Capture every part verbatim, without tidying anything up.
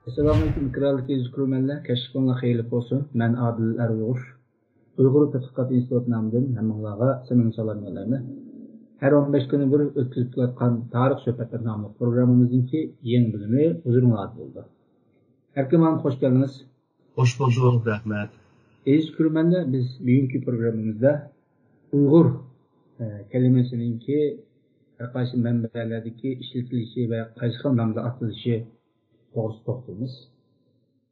ئەسسالامۇئەلەيكۇم، ئىكراملىق ئېزىز كۆرۈرمەنلەر، كەچلىكىڭلار خەيرلىك بولسۇن. مەن ئادىل ئەر ئۇيغۇر. ئۇيغۇر تەتقىقات ئىنستىتۇتى نامىدىن ھەممىڭلارغا سەمىمىي سالام يوللايمەن. ھەر ئون بەش كۈنى بىر ئۆتكۈزۈپ كېلىۋاتقان تارىخ سۆھبەتلىرى ناملىق پروگراممىمىزنىڭكى يېڭى بۆلۈمى ھۇزۇرۇڭلاردا بولىدۇ. ئەركىن مۇئەللىم، خوش كەلدىڭىز. خوش بولدۇق، رەھمەت. ئەزىز كۆرۈرمەنلەر، بىز بۈگۈنكى پروگراممىمىزدا ئۇيغۇر، ئە، كەلىمىسىنىڭكى ھەر قايسى مەنبەلەردىكى ئىشلىتىلىشى ۋە قايسى خىل نامدا ئاتىلىشى توغرىسىدا توختىلىمىز.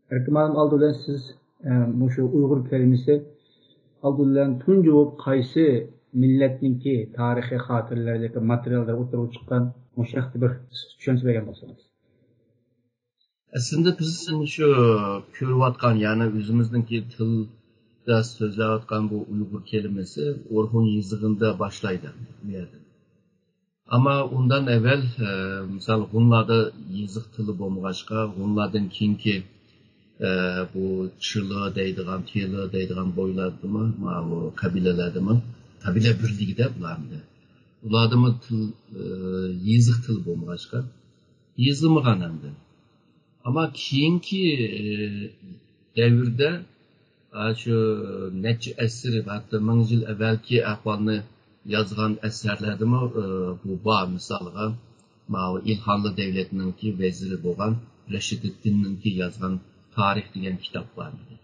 ئەركىن مۇئەللىم، ئالدى بىلەن سىز، ئە، مۇشۇ ئۇيغۇر كەلىمىسى ئالدى بىلەن تۇنجى بولۇپ قايسى مىللەتنىڭكى تارىخىي خاتىرىلەر ياكى ماتېرىيالدا ئوتتۇرىغا چىققان، مۇشۇ ھەقتە بىر قىسقىچە چۈشەنچە بەرگەن بولسىڭىز. ئەسلىدە بىز شۇ كۆرۈۋاتقان، يەنى ئۆزىمىزنىڭكى تىلدا سۆزلەۋاتقان بۇ ئۇيغۇر كەلىمىسى ئورخۇن يېزىقىندا باشلايدۇ بۇ يەردىن. ئەمما ئۇندىن ئەۋۋەل، ئە، مىسال، ھونلاردا يېزىق تىلى بولمىغاچقا، ھونلاردىن كېيىنكى، ئە، بۇ چىلى دەيدىغان، تېلى دەيدىغان بويلاردىمۇ، ماۋۇ قەبىلىلەردىمۇ، قەبىلە بىرلىكىدە بۇلارنى. ئۇلاردىمۇ تىل، ئە، يېزىق تىلى بولمىغاچقا، يېزىلمىغان ئەمدى. ئەمما كېيىنكى، ئە، دەۋردە، ئا، شۇ نەچچە ئەسىر، ھەتتا مىڭ يىل ئەۋۋەلكى ئەھۋالنى يازغان ئەسەرلەردىمۇ، ئە، بۇ بار. مىسالغا، ماۋۇ ئىلخانلى دەۋلەتنىڭكى ۋەزىرى بولغان رەشىدىددىننىڭكى يازغان تارىخ دېگەن كىتاب بار ئىدى.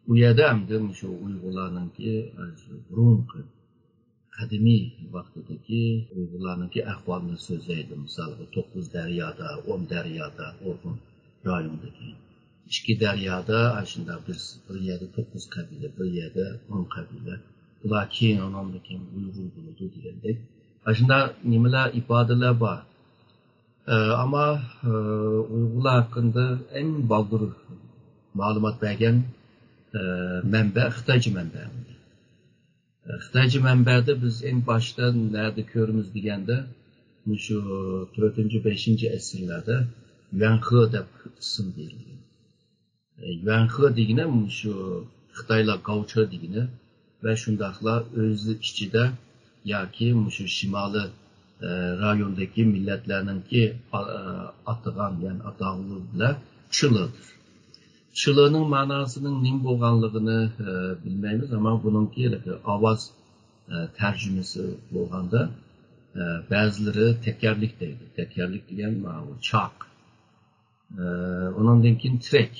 بۇ يەردە ئەمدى مۇشۇ ئۇيغۇرلارنىڭكى، ئە، شۇ بۇرۇنقى قەدىمىي ۋاقتىدىكى ئۇيغۇرلارنىڭكى ئەھۋالىنى سۆزلەيدۇ. مىسالغا، توققۇز دەريادا، ئون دەريادا، ئورخۇن رايونىدىكى ئىككى دەريادا، ئاشۇنداق بىر، بىر يەردە توققۇز قەبىلە، بىر يەردە ئون قەبىلە. بۇلار كېيىن، ئۇنىڭدىن كېيىن ئۇيغۇر بولىدۇ دېگەندەك. ئاشۇنداق نېمىلەر، ئىپادىلەر بار. ئە، ئەمما، ئە، ئۇيغۇرلار ھەققىدە ئەڭ بالدۇر مەلۇمات بەرگەن، ئە، مەنبە خىتايچە مەنبە. خىتايچە مەنبەدە بىز ئەڭ باشتا نەدە كۆرىمىز دېگەندە، مۇشۇ تۆتىنچى، بەشىنچى ئەسىرلەردە يۈەنخې دەپ ئىسىم بېرىلگەن. يۈەنخې دېگىنى مۇشۇ خىتايلار گاۋچې دېگىنى ۋە شۇنداقلا ئۆزى ئىچىدە ياكى مۇشۇ شىمالىي، ئە، رايوندىكى مىللەتلەرنىڭكى، ئا-، ئە، ئاتىغان، يەنى ئاتاغلىرى بىلەن چىلىدۇر. چىلىنىڭ مەناسىنىڭ نېمە بولغانلىقىنى، ئە، بىلمەيمىز، ئەمما بۇنىڭكى ئاۋاز، ئە، تەرجىمىسى بولغاندا، ئە، بەزىلىرى تەكەرلىك دەيدۇ. تەكەرلىك دېگەن ماۋۇ چاق. ئە، ئۇنىڭدىن كېيىن تىرەك.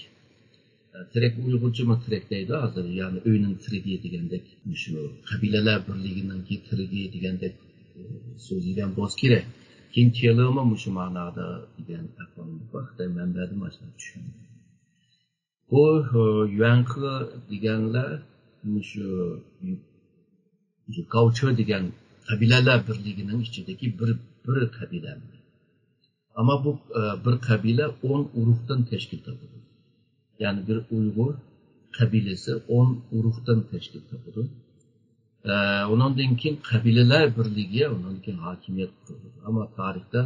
ئە، تىرەك ئۇيغۇرچىمۇ تىرەك دەيدۇ ھازىر، يەنى ئۆينىڭ تىرىكى دېگەندەك، مۇشۇ قەبىلىلەر بىرلىكىنىڭكى تىرىكى دېگەندەك، ئە، سۆزلىگەن بولسا كېرەك. كېيىن تېلىمۇ مۇشۇ مەنادا دېگەن ئەھۋالمۇ بار. خىتاي مەنبەدىن باشلاپ چۈشەندىم. بۇ، ئە، يۈەنخې دېگەنلەر مۇشۇ، مۇشۇ گاۋچې دېگەن قەبىلىلەر بىرلىكىنىڭ ئىچىدىكى بىر، بىر قەبىلە. ئەمما بۇ، ئە، بىر قەبىلە ئون ئۇرۇقتىن تەشكىل تاپىدۇ. يەنى بىر ئۇيغۇر قەبىلىسى ئون ئۇرۇقتىن تەشكىل تاپىدۇ. ئە، ئۇنىڭدىن كېيىن قەبىلىلەر بىرلىكى، ئۇنىڭدىن كېيىن ھاكىمىيەت قۇرۇلىدۇ. ئەمما تارىختا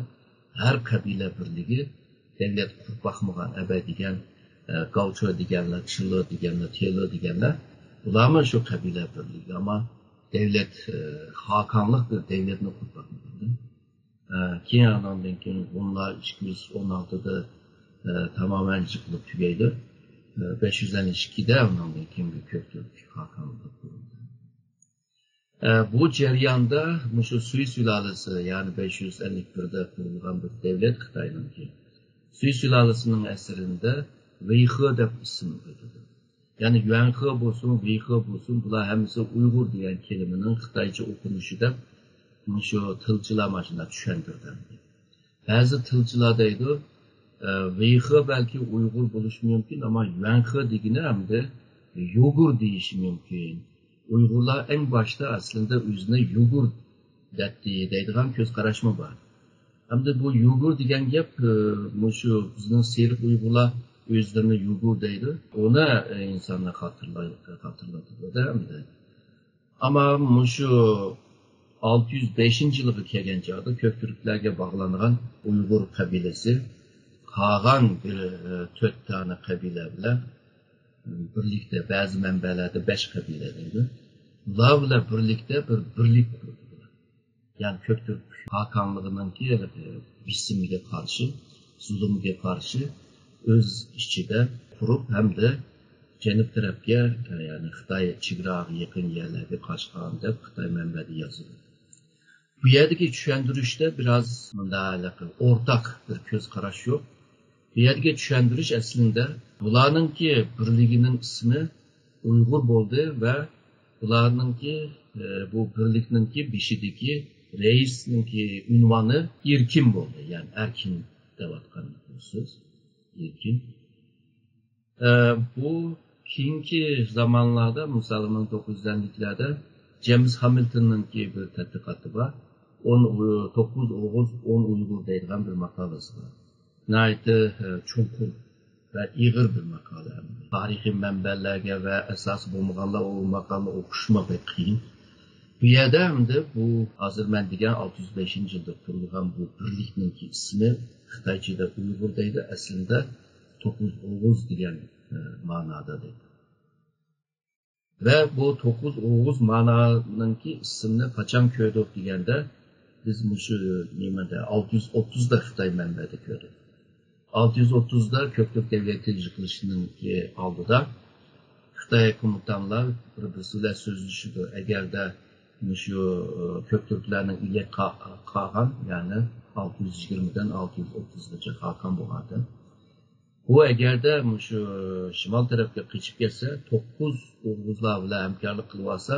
ھەر قەبىلە بىرلىكى دەۋلەت قۇرۇپ باقمىغان، ئەبەي دېگەن، ئە، گاۋچې دېگەنلەر، چىلى دېگەنلەر، تېلى دېگەنلەر، بۇلارمۇ شۇ قەبىلە بىرلىكى. ئەمما دەۋلەت، ئە، خاقانلىق بىر دەۋلەتنى قۇرۇپ باقمىغان. ئە، كېيىن ئاناندىن كېيىن ھونلار ئىككى يۈز ئون ئالتىدا، ئە، تامامەن يىقىلىپ تۈگەيدۇ. ئە، بەش يۈز ئەللىك ئىككىدە ئاناندىن كېيىنكى كۆكتۈرك خاقانلىقى قۇرۇلدى. ئە، بۇ جەرياندا مۇشۇ سۈي سۇلالىسى، يەنى بەش يۈز ئەللىك بىردە قۇرۇلغان بىر دەۋلەت خىتاينىڭكى. سۈي سۇلالىسىنىڭ ئەسىرىدە ۋېيخې دەپ ئىسىم ئۆتىدۇ. يەنى يۈەنخې بولسۇن، ۋېيخې بولسۇن، بۇلار ھەممىسى ئۇيغۇر دېگەن كەلىمىنىڭ خىتايچە ئوقۇنۇشى دەپ مۇشۇ تىلچىلار مانا شۇنداق چۈشەندۈرگەن. بەزى تىلچىلار دەيدۇ، ئە، ۋېيخې بەلكى ئۇيغۇر بولۇشى مۇمكىن، ئەمما يۈەنخې دېگىنى ئەمدى يۇگۇر دېيىشى مۇمكىن. ئۇيغۇرلار ئەڭ باشتا ئەسلىدە ئۆزىنى يۇگۇر دەتتى دەيدىغان كۆز قاراشمۇ بار. ئەمدى بۇ يۇگۇر دېگەن گەپ، ئە، مۇشۇ بىزنىڭ سېرىق ئۇيغۇرلار ئۆزلىرىنى يۇگۇر دەيدۇ. ئۇنى، ئە، ئىنسانلار خاتىرىلاي-، خاتىرلىتىدۇ-دە ئەمدى. ئەمما مۇشۇ ئالتە يۈز بەشىنچى يىلغا كەلگەن چاغدا كۆكتۈركلەرگە باغلانغان ئۇيغۇر قەبىلىسى قالغان بىر، ئە، تۆت دانە قەبىلە بىلەن بىرلىكتە، بەزى مەنبەلەردە بەش قەبىلە دەيدۇ. بۇلار بىلەن بىرلىكتە بىر بىرلىك قۇردى. يەنى كۆكتۈرك خاقانلىقىنىڭكى، ئە، بېسىمىگە قارشى، زۇلۇمىغا قارشى ئۆز ئىچىدە قۇرۇپ ھەمدە جەنۇب تەرەپكە، يەنى خىتاي چېگراغا يېقىن يەرلەرگە قاچقان دەپ خىتاي مەنبەدە يازىدۇ. بۇ يەردىكى چۈشەندۈرۈشتە بىراز مۇنداق ھېلىقى ئورتاق بىر كۆز قاراش يوق. بۇ يەردىكى چۈشەندۈرۈش ئەسلىندە بۇلارنىڭكى بىرلىكىنىڭ ئىسمى ئۇيغۇر بولدى ۋە بۇلارنىڭكى، ئە، بۇ بىرلىكنىڭكى بېشىدىكى رەئىسنىڭكى ئۇنۋانى ئېركىن بولدى. يەنى ئەركىن دەۋاتقان سۆز. ئېركىن. ئە، بۇ كېيىنكى زامانلاردا، مىسالى، مىڭ توققۇز يۈز ئەللىكلەردە جېمس ھامىلتوننىڭكى بىر تەتقىقاتى بار. ئون، ئۇ، توققۇز ئوغۇز، ئون ئۇيغۇر دەيدىغان بىر ماقالىسى بار. ناھايىتى، ئە، چوڭقۇر ۋە ئېغىر بىر ماقالە. تارىخىي مەنبەلەرگە ۋە ئاساسى بولمىغانلار ئۇ ماقالىنى ئوقۇشمۇ بەك قىيىن. بۇ يەردە ئەمدى بۇ ھازىر مەن دېگەن ئالتە يۈز بەشىنچى يىلدا قۇرۇلغان بۇ بىرلىكنىڭكى ئىسمى خىتايچىدا ئۇيغۇر دەيدۇ، ئەسلىدە توققۇز ئوغۇز دېگەن، ئە، مانادا دەيدۇ. ۋە بۇ توققۇز ئوغۇز مانانىڭكى ئىسمىنى قاچان كۆردۇق دېگەندە، بىز مۇشۇ نېمىدە، ئالتە يۈز ئوتتۇزدا خىتاي مەنبەدە كۆردۇق. ئالتە يۈز ئوتتۇزدا كۆكتۈرك دەۋلىتى يىقىلىشىنىڭكى ئالدىدا خىتاي كومېندانلار بىر-، بىرسى بىلەن سۆزلىشىدۇ. ئەگەردە مۇشۇ، ئى، كۆكتۈركلەرنىڭ ئىلى قا-، قالغان، يەنى ئالتە يۈز يىگىرمىدىن ئالتە يۈز ئوتتۇزغىچە قالغان بولغاندا، ئۇ ئەگەردە مۇشۇ شىمال تەرەپكە قېچىپ كەتسە، توققۇز ئوغۇزلار بىلەن ھەمكارلىق قىلىۋالسا،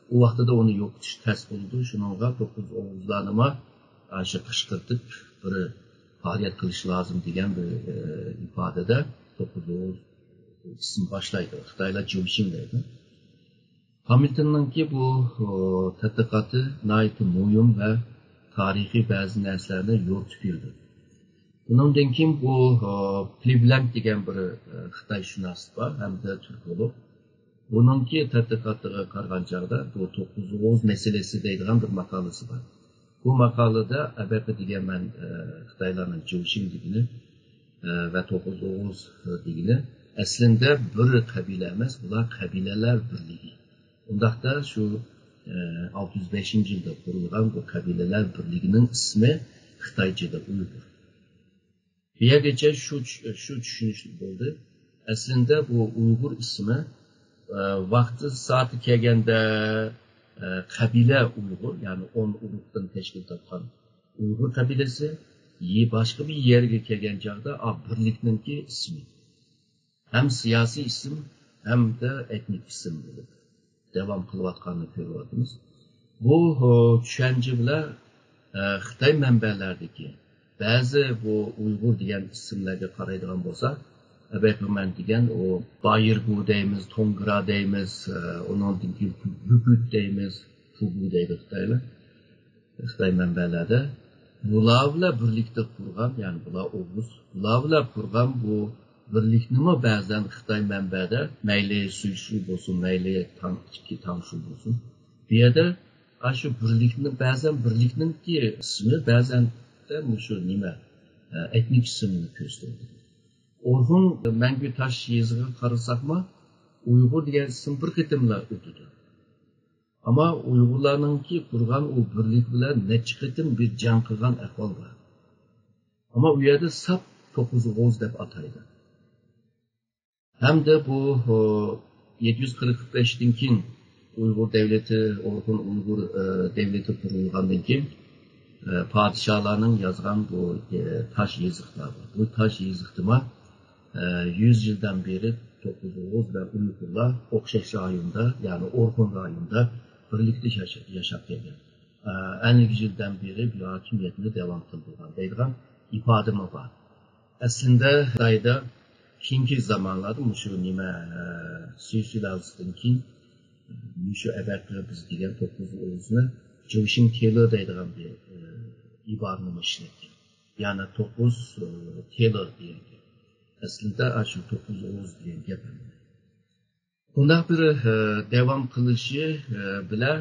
ئۇ ۋاقتىدا ئۇنى يوقىتىش تەس بولىدۇ. شۇنىڭغا توققۇز ئوغۇزلارنىمۇ ئاشۇ قىشقۇرتۇپ بىر پائالىيەت قىلىش لازىم دېگەن بىر، ئى، ئىپادىدە توققۇز ئوغۇز ئىسىم باشلايدۇ. خىتايلار جيۇشىڭ دەيدۇ. ھامىلتوننىڭكى بۇ، ئۇ، تەتقىقاتى ناھايىتى مۇھىم ۋە تارىخىي بەزى نەرسىلەرنى يورۇتۇپ بېرىدۇ. بۇنىڭدىن كېيىن بۇ، ئۇ، پلېبلانك دېگەن بىر، ئۇ، خىتايشۇناس بار ھەمدە تۈركولوگ. بۇنىڭكى تەتقىقاتىغا قارىغان چاغدا بۇ توققۇز ئوغۇز مەسىلىسى دەيدىغان بىر ماقالىسى بار. بۇ ماقالىدە ئەبەقى دېگەن مەن، ئە، خىتايلارنىڭ جيۇشىڭ دېگىنى، ئە، ۋە توققۇز ئوغۇز دېگىنى ئەسلىندە بىر قەبىلە ئەمەس، بۇلار قەبىلىلەر بىرلىكى. ئۇنداقتا شۇ، ئە، ئالتە يۈز بەشىنچى يىلدا قۇرۇلغان بۇ قەبىلىلەر بىرلىكىنىڭ ئىسمى خىتايچىدا ئۇيغۇر. بۇ يەرگىچە شۇ، شۇ چۈشىنىشلىك بولدى. ئەسلىندە بۇ ئۇيغۇر ئىسمى، ئە، ۋاقتى سائىتى كەلگەندە، ئە، قەبىلە ئۇيغۇر، يەنى ئون ئۇرۇقتىن تەشكىل تاپقان ئۇيغۇر قەبىلىسى يە-، باشقا بىر يەرگە كەلگەن چاغدا، ئا، بىرلىكنىڭكى ئىسمى. ھەم سىياسىي ئىسىم، ھەمدە ئېتنىك ئىسىم بولۇپ داۋام قىلىۋاتقاننى كۆرۈۋاتىمىز. بۇ، ئۇ، چۈشەنچە بىلەن، ئە، خىتاي مەنبەلەردىكى بەزى بۇ ئۇيغۇر دېگەن ئىسىملەرگە قارايدىغان بولساق، ئەبەي خۇمەن دېگەن ئۇ بايىرگۇ دەيمىز، توڭگرا دەيمىز، ئە، ئۇنىڭدىن كېيىن بۈگۈت دەيمىز، فۇگۇ دەيدۇ خىتايلار. خىتاي مەنبەلەردە بۇلار بىلەن بىرلىكتە قۇرغان، يەنى بۇلار ئوغۇز، بۇلار بىلەن قۇرغان بۇ بىرلىكنىمۇ بەزەن خىتاي مەنبەدە مەيلى سۈيسۈ بولسۇن، مەيلى تاڭ، ئىككى تاڭشۇ بولسۇن، بۇ يەردە ئاشۇ بىرلىكنى بەزەن بىرلىكنىڭكى ئىسمى بەزەندە مۇشۇ نېمە، ئە، ئېتنىك ئىسىمنى كۆرسىتىدۇ. ئورخۇن مەڭگۈ تاش يېزىغا قارىساقمۇ، ئۇيغۇر دېگەن ئىسىم بىر قېتىملا ئۆتىدۇ. ئەمما ئۇيغۇرلارنىڭكى قۇرغان ئۇ بىرلىك بىلەن نەچچە قېتىم بىر جەڭ قىلغان ئەھۋال بار. ئەمما ئۇ يەردە ساپ توققۇز ئوغۇز دەپ ئاتايدۇ. ھەمدە بۇ، ئۇ، يەتتە يۈز قىرىق بەشتىن كېيىن ئۇيغۇر دەۋلىتى، ئورخۇن ئۇيغۇر، ئە، دەۋلىتى قۇرۇلغاندىن كېيىن، ئە، پادىشاھلارنىڭ يازغان بۇ، ئە، تاش يېزىقلار بار. بۇ تاش يېزىقتىمۇ، ئە، يۈز يىلدىن بېرى توققۇز ئوغۇز ۋە ئۇيغۇرلار ئوخشاش رايوندا، يەنى ئورخۇن رايونىدا بىرلىكتە ياشا-، ياشاپ كەلگەن. ئە، ئەللىك يىلدىن بېرى بۇ ھاكىمىيەتنى داۋام قىلدۇرغان دەيدىغان ئىپادىمۇ بار. ئەسلىندە خىتايدا كېيىنكى زامانلاردا مۇشۇ نېمە، ئە، سۈيسۈلازىدىن كېيىن مۇشۇ ئەبەقى بىز دېگەن توققۇز ئوغۇزنى جوشىڭ تېلو دەيدىغان بىر، ئە، ئىبارىنىمۇ ئىشلەتكەن. يەنى توققۇز، ئە، تېلو دېگەن گەپ. ئەسلىدە ئاشۇ توققۇز ئوغۇز دېگەن گەپ. بۇنداق بىر، ئە، داۋام قىلىشى، ئە، بىلەن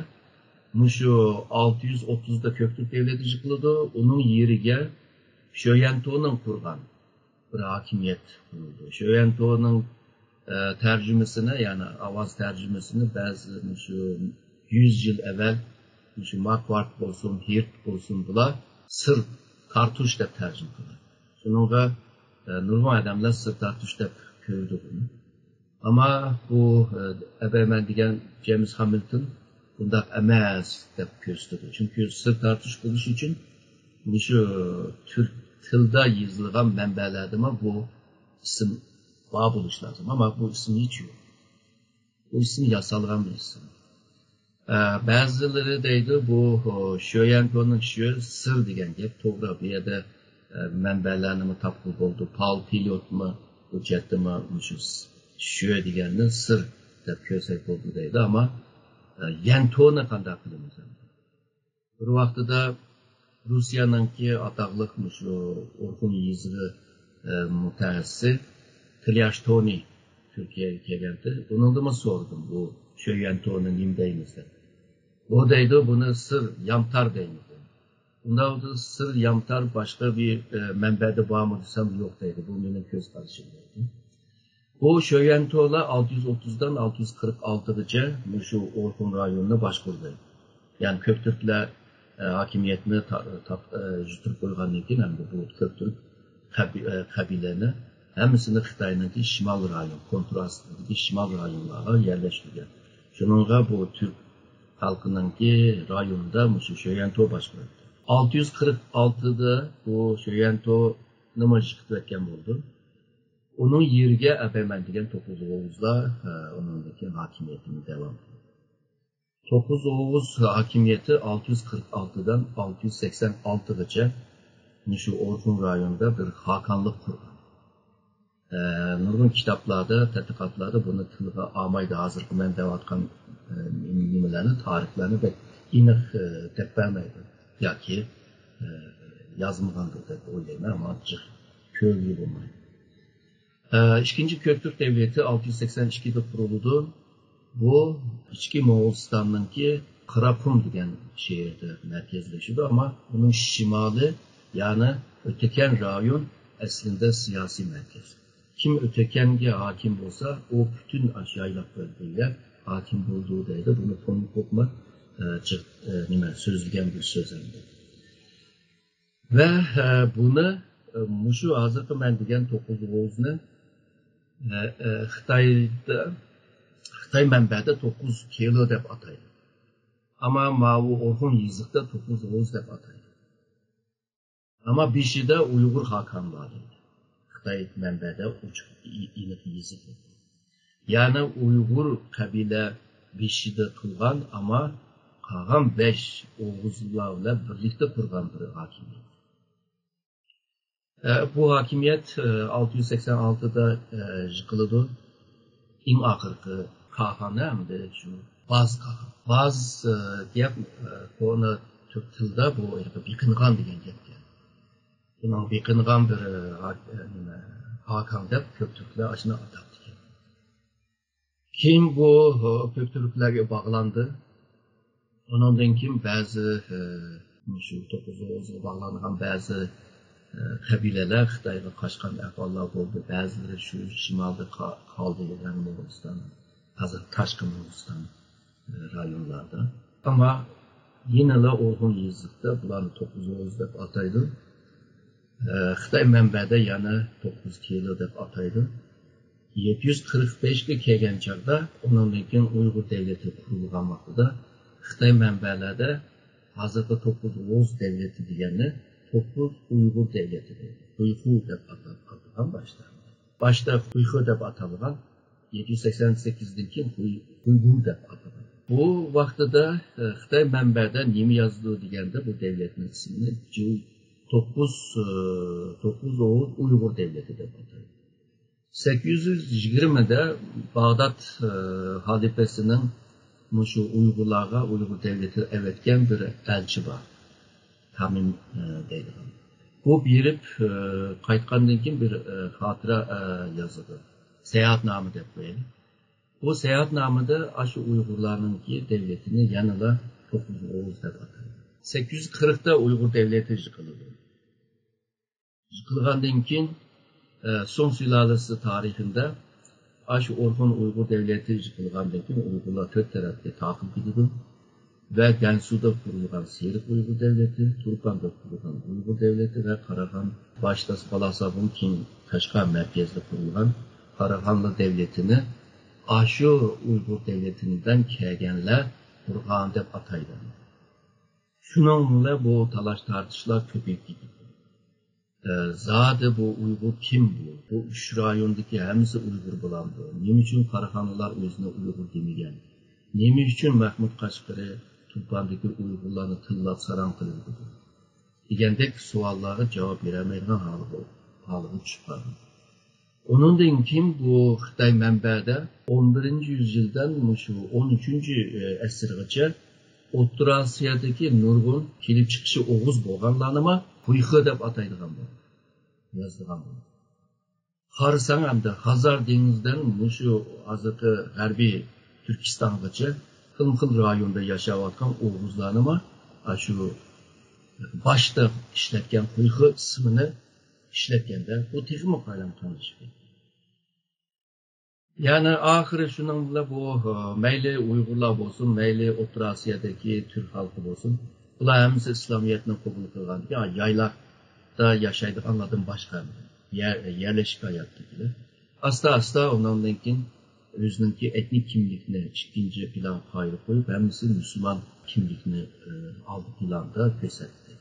مۇشۇ ئالتە يۈز ئوتتۇزدا كۆكتۈرك دەۋلىتى يىقىلىدۇ. ئۇنىڭ يېرىگە شۆيەنتۇنىڭ قۇرغان بىر ھاكىمىيەت قۇرۇلدى. شۆيەنتۇنىڭ، ئە، تەرجىمىسىنى، يەنى ئاۋاز تەرجىمىسىنى بەزى مۇشۇ يۈز يىل ئەۋۋەل مۇشۇ ماكۋارت بولسۇن، ھىرت بولسۇن، بۇلار سىر، كارتۇش دەپ تەرجىمە قىلغان. شۇنىڭغا نۇرغۇن ئادەملەر سىر تارتىش دەپ كۆرىدۇ بۇنى. ئەمما بۇ ئەبەيمەن دېگەن جېيمس ھامىلتون بۇنداق ئەمەس دەپ كۆرسىتىدۇ. چۈنكى سىر تارتىش بولۇش ئۈچۈن مۇشۇ تۈرك تىلدا يېزىلغان مەنبەلەردىمۇ بۇ ئىسىم بار بولۇش لازىم. ئەمما بۇ ئىسىم ھېچ يوق. بۇ ئىسىم ياسالغان بىر ئىسىم. ئە، بەزىلىرى دەيدۇ، بۇ، ئۇ، شۆيەنتونىڭ شۆ سىر دېگەن گەپ توغرا. بۇ يەردە، ئە، مەنبەلەرنىمۇ تاپقىلى بولىدۇ. پاۋل پىليوتمۇ بۇ جەھەتتىمۇ مۇشۇ شۆ دېگەننى سىر دەپ كۆرسەك بولىدۇ دەيدۇ. ئەمما، ئە، يەنتونى قانداق قىلىمىز ئەمدى؟ بىر ۋاقتىدا روسىيەنىڭكى ئاتاقلىق مۇشۇ ئورخۇن يېزىقى، ئە، مۇتەخەسسىسى كلياشتونى تۈركىيەگە كەلگەنتى. ئۇنىڭدىنمۇ سورىدىم، بۇ شۆيەنتونى نېمە دەيمىز دەپ. ئۇ دەيدۇ، بۇنى سىر يامتار دەيمىز دەيدۇ. ئۇنداق بولسا سىر يامتار باشقا بىر، ئە، مەنبەدە بارمۇ دېسەم، يوق دەيدۇ. بۇ مېنىڭ كۆز قارىشىم دەيدۇ. بۇ شۆيەنتولار ئالتە يۈز ئوتتۇزدىن ئالتە يۈز قىرىق ئالتىغىچە مۇشۇ ئورخۇن رايونىنى باشقۇردى. يەنى كۆكتۈركلەر، ئە، ھاكىمىيەتنى تا-، تا-، ئە، يۈتتۈرۈپ قويغاندىن كېيىن، ئەمدى بۇ كۆكتۈرك قەبى-، ئە، قەبىلىنى ھەممىسىنى خىتاينىڭكى شىمال رايون، كونترول ئاستىدىكى شىمال رايونلارغا يەرلەشتۈرگەن. شۇنىڭغا بۇ تۈرك خەلقىنىڭكى رايونىدا مۇشۇ شۆيەنتو باشقۇراتتى. ئالتە يۈز قىرىق ئالتىدا بۇ شۆيەنتونىمۇ يىقىتىۋەتكەن بولىدۇ. ئۇنىڭ يېرىگە ئەبەيمەن دېگەن توققۇز ئوغۇزلار، ئە، ئۇنىڭدىن كېيىن ھاكىمىيىتىنى داۋام قىلدى. توققۇز ئوغۇز ھاكىمىيىتى ئالتە يۈز قىرىق ئالتىدىن ئالتە يۈز سەكسەن ئالتىغىچە مۇشۇ ئورخۇن رايونىدا بىر خاقانلىق قۇرغان. ئە، نۇرغۇن كىتابلاردا، تەتقىقاتلاردا بۇنى تىلغا ئالمايدۇ. ھازىرقى مەن دەۋاتقان، ئە، نېمىلەرنى، تارىخلارنى بەك ئېنىق، ئە، دەپ بەرمەيدۇ. ياكى، ئە، يازمىغاندۇ دەپ ئويلايمەن، ئەمما جىق كۆرگىلى بولمايدۇ. ئىككىنچى كۆكتۈرك دەۋلىتى ئالتە يۈز سەكسەن ئىككىدە قۇرۇلىدۇ. بۇ ئىچكى موغۇلىستاننىڭكى قاراقۇم دېگەن شەھىرىدە مەركەزلىشىدۇ، ئەمما ئۇنىڭ شىمالى، يەنى ئۆتەكەن رايون ئەسلىدە سىياسىي مەركەز. كىم ئۆتەكەنگە ھاكىم بولسا، ئۇ پۈتۈن ئاشۇ يايلاق بۆلگىگە ھاكىم بولىدۇ دەيدۇ. بۇنى پومېكوفمۇ، ئە، جىق، ئە، نېمە، سۆزلىگەن بىر سۆز ئەمدى. ۋە، ئە، بۇنى، ئە، مۇشۇ ھازىرقى مەن دېگەن توققۇز ئوغۇزنى، ئە، ئە، خىتايدا، خىتاي مەنبەدە توققۇز كېلو دەپ ئاتايدۇ. ئەمما ماۋۇ ئورخۇن يېزىقتا توققۇز ئوغۇز دەپ ئاتايدۇ. ئەمما بېشىدا ئۇيغۇر خاقانى بار دەيدۇ. خىتاي مەنبەدە ئوچۇق، ئېنىق يېزىق يوق. يەنى ئۇيغۇر قەبىلە بېشىدا تۇرغان، ئەمما قالغان بەش ئوغۇزلار بىلەن بىرلىكتە قۇرغان بىر ھاكىمىيەت. ئە، بۇ ھاكىمىيەت، ئە، ئالتە يۈز سەكسەن ئالتىدا، ئە، يىقىلىدۇ. ئەڭ ئاخىرقى كاھانى ئەمدى شۇ باز كاھان. باز، ئە، دەپ، ئە، كونا تۈرك تىلىدا بۇ بېقىنغان دېگەن گەپكەن. بۇنىڭ بېقىنغان بىر، ئە، ھا-، ئە، نېمە، ھاكان دەپ كۆك تۈركلەر ئاشۇنى ئاتاپتىكەن. كېيىن بۇ، ئە، كۆك تۈركلەرگە باغلاندى. ئۇنىڭدىن كېيىن بەزى، ئە، شۇ توققۇز ئوغۇزغا باغلانغان بەزى، ئە، قەبىلىلەر خىتايغا قاچقان ئەھۋاللار بولدى. بەزىلىرى شۇ شىمالدا قا-، قالدى، يەنى موغۇلىستان، ھازىر تاشقى موغۇلىستان، ئە، رايونلاردا. ئەمما يەنىلا ئورخۇن يېزىقتا بۇلارنى توققۇز ئوغۇز دەپ ئاتايدۇ. ئە، خىتاي مەنبەدە يەنە توققۇز كېلو دەپ ئاتايدۇ. يەتتە يۈز قىرىق بەشكە كەلگەن چاغدا، ئۇنىڭدىن كېيىن ئۇيغۇر دەۋلىتى قۇرۇلغان ۋاقتىدا، خىتاي مەنبەلەردە ھازىرقى توققۇز ئوغۇز دەۋلىتى دېگەننى توققۇز ئۇيغۇر دەۋلىتى دەيدۇ. خۇيخۇ دەپ ئاتالغان باشتا. باشتا خۇيخۇ دەپ ئاتالغان، يەتتە يۈز سەكسەن سەككىزدىن كېيىن خۇي-، خۇيغۇ دەپ ئاتالغان. بۇ ۋاقتىدا، ئە، خىتاي مەنبەدە نېمە يازىدۇ دېگەندە، بۇ دەۋلەتنىڭ ئىسمىنى جىل توققۇز، ئە، توققۇز ئوغۇز ئۇيغۇر دەۋلىتى دەپ ئاتايدۇ. سەككىز يۈز يىگىرمىدە باغداد، ئە، خەلىپىسىنىڭ مۇشۇ ئۇيغۇرلارغا ئۇيغۇر دەۋلىتى ئەۋەتكەن بىر ئەلچى بار. تامىم، ئە، دەيدىغان. بۇ بېرىپ، ئە، قايتقاندىن كېيىن بىر، ئە، خاتىرە، ئە، يازىدۇ. ساياھەتنامە دەپ قويايلى. بۇ ساياھەتنامىدە ئاشۇ ئۇيغۇرلارنىڭكى دەۋلىتىنى يەنىلا توققۇز ئوغۇز دەپ ئاتايدۇ. سەككىز يۈز قىرىقتا ئۇيغۇر دەۋلىتى يىقىلىدۇ. يىقىلغاندىن كېيىن، ئە، سۇڭ سۇلالىسى تارىخىدا ئاشۇ ئورخۇن ئۇيغۇر دەۋلىتى يىقىلغاندىن كېيىن ئۇيغۇرلار تۆت تەرەپكە تاقىپ كېتىدۇ. ۋە گەنسۇدا قۇرۇلغان سېرىق ئۇيغۇر دەۋلىتى، تۇرپاندا قۇرۇلغان ئۇيغۇر دەۋلىتى ۋە قاراخان، باشتا بالاساغۇن، كېيىن قەشقەر مەركەزىدە قۇرۇلغان قاراخانلار دەۋلىتىنى ئاشۇ ئۇيغۇر دەۋلىتىدىن كەلگەنلەر قۇرغان دەپ ئاتايدۇ. شۇنىڭ بىلەن بۇ تالاش-تارتىشلار كۆپىيىپ كېتىدۇ. ئە، زادى بۇ ئۇيغۇر كىم بۇ؟ بۇ ئۈچ رايوندىكى ھەممىسى ئۇيغۇر بولامدۇ؟ نېمە ئۈچۈن قاراخانلار ئۆزىنى ئۇيغۇر دېمىگەن؟ نېمە ئۈچۈن مەھمۇد قەشقىرى تۇرپاندىكى ئۇيغۇرلارنى تىللاپ ساراڭ قىلىۋېتىدۇ؟ دېگەندەك سوئاللارغا جاۋاب بېرەلمەيدىغان ھالغا، ھالغا چۈشۈپ قالغان. ئۇنىڭدىن كېيىن بۇ خىتاي مەنبەدە ئون بىرىنچى يۈزيىلدىن مۇشۇ ئون ئۈچىنچى ئەسىرگىچە ئوتتۇرا ئاسىيادىكى نۇرغۇن كېلىپ چىقىشى ئوغۇز بولغانلارنىمۇ خۇيخې دەپ ئاتايدىغان بولدى، يازىدىغان بولدى. قارىساڭ ئەمدى خەزەر دېڭىزىدىن مۇشۇ ھازىرقى غەربىي تۈركىستانغىچە خىلمۇ خىل رايوندا ياشاۋاتقان ئوغۇزلارنىمۇ ئاشۇ باشتا ئىشلەتكەن خۇيخې ئىسمىنى ئىشلەتكەندە بۇ تېخىمۇ قالايمىقانلىشىپ كەتتى. يەنى ئاخىرى شۇنىڭ بىلەن بۇ، ئە، مەيلى ئۇيغۇرلار بولسۇن، مەيلى ئوتتۇرا ئاسىيادىكى تۈرك خەلقى بولسۇن، بۇلار ھەممىسى ئىسلامىيەتنى قوبۇل قىلغان، يا، يايلاقتا ياشايدىغانلاردىن باشقا يەر-، يەرلىشىپ ھاياتتىكىلەر. ئاستا-ئاستا ئۇنىڭدىن كېيىن ئۆزىنىڭكى ئېتنىك كىملىكىنى ئىككىنچى پىلانغا قايىل قويۇپ، ھەممىسى مۇسۇلمان كىملىكنى، ئە، ئالدى پىلاندا كۆرسەتتى.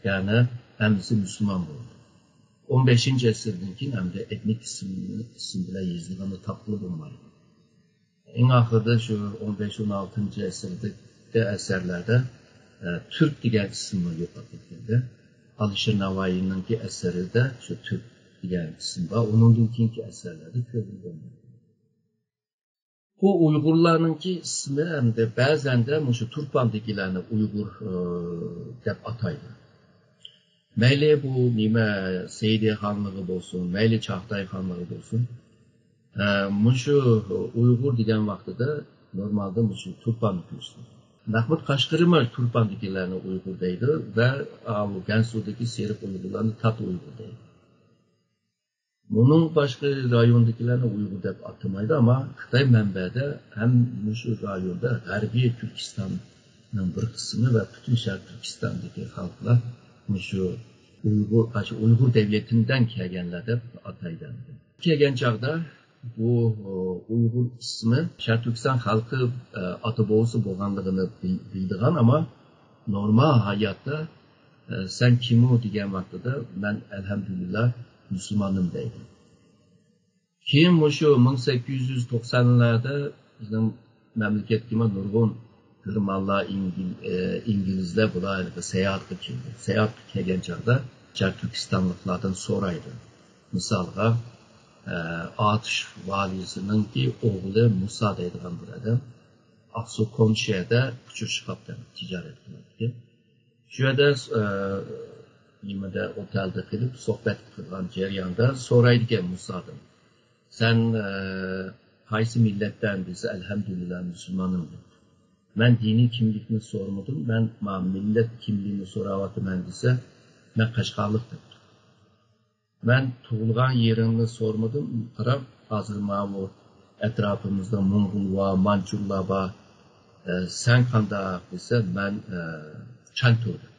يەنى ھەممىسى مۇسۇلمان بولدى. ئون بەشىنچى ئەسىردىن كېيىن ئەمدى ئېتنىك ئىسىم، ئىسىم بىلەن يېزىلغاننى تاپقىلى بولمايدۇ. ئەڭ ئاخىرىدا شۇ ئون بەش، ئون ئالتىنچى ئەسىردىكى ئەسەرلەردە، ئە، تۈرك دېگەن ئىسىممۇ يوقاپ كەتكەندە، ئالىشىر ناۋايىنىڭكى ئەسىرىدە شۇ تۈرك دېگەن ئىسىم بار، ئۇنىڭدىن كېيىنكى ئەسەرلەردە كۆرۈنگەن. بۇ ئۇيغۇرلارنىڭكى ئىسمى ئەمدى بەزەندە مۇشۇ تۇرپاندىكىلەرنى ئۇيغۇر، ئى، دەپ ئاتايدۇ. مەيلى بۇ نېمە سەئىدىيە خانلىقى بولسۇن، مەيلى چاغتاي خانلىقى بولسۇن، ئە، مۇشۇ ئۇيغۇر دېگەن ۋاقتىدا نورمالدا مۇشۇ تۇرپاننى كۆرسىتىدۇ. مەھمۇد قەشقىرىمۇ تۇرپاندىكىلەرنى ئۇيغۇر دەيدۇ ۋە ئاۋۇ گەنسۇدىكى سېرىق ئۇيغۇرلارنى تات ئۇيغۇر دەيدۇ. بۇنىڭ باشقا رايوندىكىلەرنى ئۇيغۇر دەپ ئاتىمايدۇ، ئەمما خىتاي مەنبەدە ھەم مۇشۇ رايوندا غەربىي تۈركىستاننىڭ بىر قىسمى ۋە پۈتۈن شەرقىي تۈركىستاندىكى خەلقلەر مۇشۇ ئۇيغۇر، ئاشۇ ئۇيغۇر دەۋلىتىدىن كەلگەنلەر دەپ ئاتايدۇ. كەلگەن چاغدا بۇ، ئۇيغۇر ئىسمى شەرقىي تۈركىستان خەلقى، ئاتا بوۋىسى بولغانلىقىنى بىل-، بىلىدىغان، ئەمما نورمال ھاياتتا، ئە، «سەن كىم ئۇ؟» دېگەن ۋاقتىدا، «مەن، ئەلھەمدۇلىللا، مۇسۇلمانىم» دەيدۇ. كېيىن مۇشۇ مىڭ سەككىز يۈز توقسانلاردا بىزنىڭ مەملىكەتكىمۇ نۇرغۇن گېرمانلار، ئىنگل-، ئە، ئىنگلىزلەر بۇلار ھېلىقى ساياھەتكە كېلىدۇ. ساياھەتكە كەلگەن چاغدا شەرقىي تۈركىستانلىقلاردىن سورايدۇ. مىسالغا، ئە، ئاتۇش ۋالىسىنىڭكى ئوغلى مۇسا دەيدىغان بىر ئادەم ئاقسۇ كومشىيەدە ئۇچرىشىپ قاپتۇ، تىجارەت قىلاتتى. شۇ يەردە، ئە، نېمىدە، ئوتەلدە قېلىپ سۆھبەت قىلغان جەرياندا سورايدىكەن مۇسادىن، «سەن، ئە، قايسى مىللەتتەن؟» دېسە، «ئەلھەمدۇلىللا، مۇسۇلمانىم» دەپتۇ. «مەن دىنىي كىملىكنى سورىمىدىم، مەن ما مىللەت كىملىكىنى سوراۋاتىمەن» دېسە، «مەن قەشقەرلىق» دەپتۇ. «مەن تۇغۇلغان يېرىڭنى سورىمىدىم، قاراپ، ھازىر ماۋۇ ئەتراپىمىزدا موڭغۇل بار، مانچۇلار بار، ئە، سەن قانداق؟» دېسە، «مەن، ئە، چانتۇ» دەپتۇ.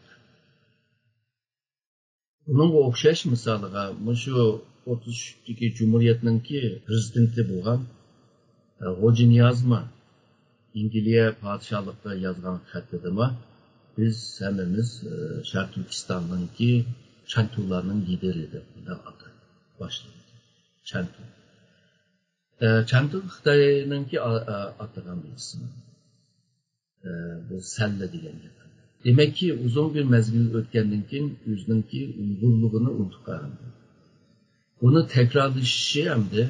بۇنىڭغا ئوخشاش مىسالىغا مۇشۇ ئوتتۇز ئۈچتىكى جۇمھۇرىيەتنىڭكى پرېزىدېنتى بولغان، ئە، غوجىنىيازمۇ ئەنگلىيە پادىشاھلىقىغا يازغان خەتىدىمۇ، «بىز ھەممىمىز، ئە، شەرقىي تۈركىستاننىڭكى چانتۇلارنىڭ لىدېرى» دەپ مۇنداق ئاتايدۇ، باشلىقى. چانتۇ. ئە، چانتۇ خىتاينىڭكى ئا-، ئا-، ئاتىغان بىر ئىسمى. ئە، بۇ سەللە دېگەن گەپ. دېمەككى، ئۇزۇن بىر مەزگىل ئۆتكەندىن كېيىن ئۆزىنىڭكى ئۇيغۇرلۇقىنى ئۇنتۇپ قالغان. بۇنى تەكرارلىشىشى ئەمدى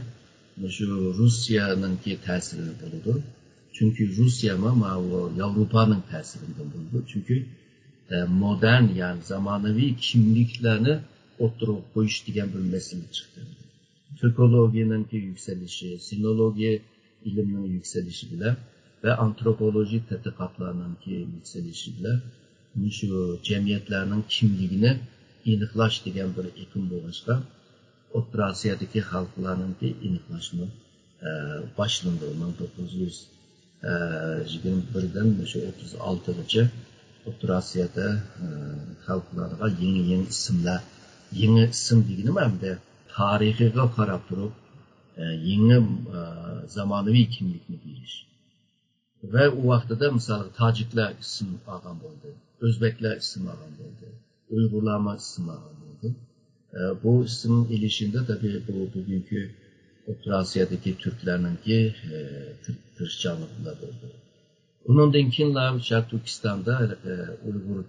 مۇشۇ رۇسىيەنىڭكى تەسىرى بولىدۇ. چۈنكى رۇسىيەمۇ ماۋۇ ياۋروپانىڭ تەسىرىدە بولىدۇ. چۈنكى، ئە، مودېرن، يەنى زامانىۋى كىملىكلەرنى ئوتتۇرىغا قويۇش دېگەن بىر مەسىلە چىقتى. تۈركولوگىيەنىڭكى يۈكسىلىشى، سىنولوگىيە ئىلىمنىڭ يۈكسىلىشى بىلەن ۋە ئانتروپولوگىك تەتقىقاتلارنىڭكى يۈكسىلىشى بىلەن مۇشۇ جەمئىيەتلەرنىڭ كىملىكىنى ئېنىقلاش دېگەن بىر ئېقىم بولغاچقا، ئوتتۇرا ئاسىيادىكى خەلقلەرنىڭكى ئېنىقلاشمۇ، ئە، باشلىنىدۇ. مىڭ توققۇز يۈز يىگىرمە بىردىن شۇ ئوتتۇز ئالتىغىچە ئوتتۇرا ئاسىيادا خەلقلەرگە يېڭى يېڭى ئىسىملار، يېڭى ئىسىم دېگىنىم ئەمدى تارىخىغا قاراپ تۇرۇپ يېڭى زامانىۋى كىملىكنى بېرىش. ۋە ئۇ ۋاقتىدا مىسالغا تاجىكلار ئىسىم ئالغان بولدى، ئۆزبەكلەر ئىسىم ئالغان بولدى، ئۇيغۇرلارمۇ ئىسىم ئالغان بولدى. بۇ ئىسىم ئېلىشىندا تەبىئىي بۇ بۈگۈنكى ئوتتۇرا ئاسىيادىكى تۈركلەرنىڭكى تىرىشچانلىقى بىلەن بولدى. ئۇنىڭدىن كېيىنلا شەرقىي تۈركىستاندا ئۇيغۇر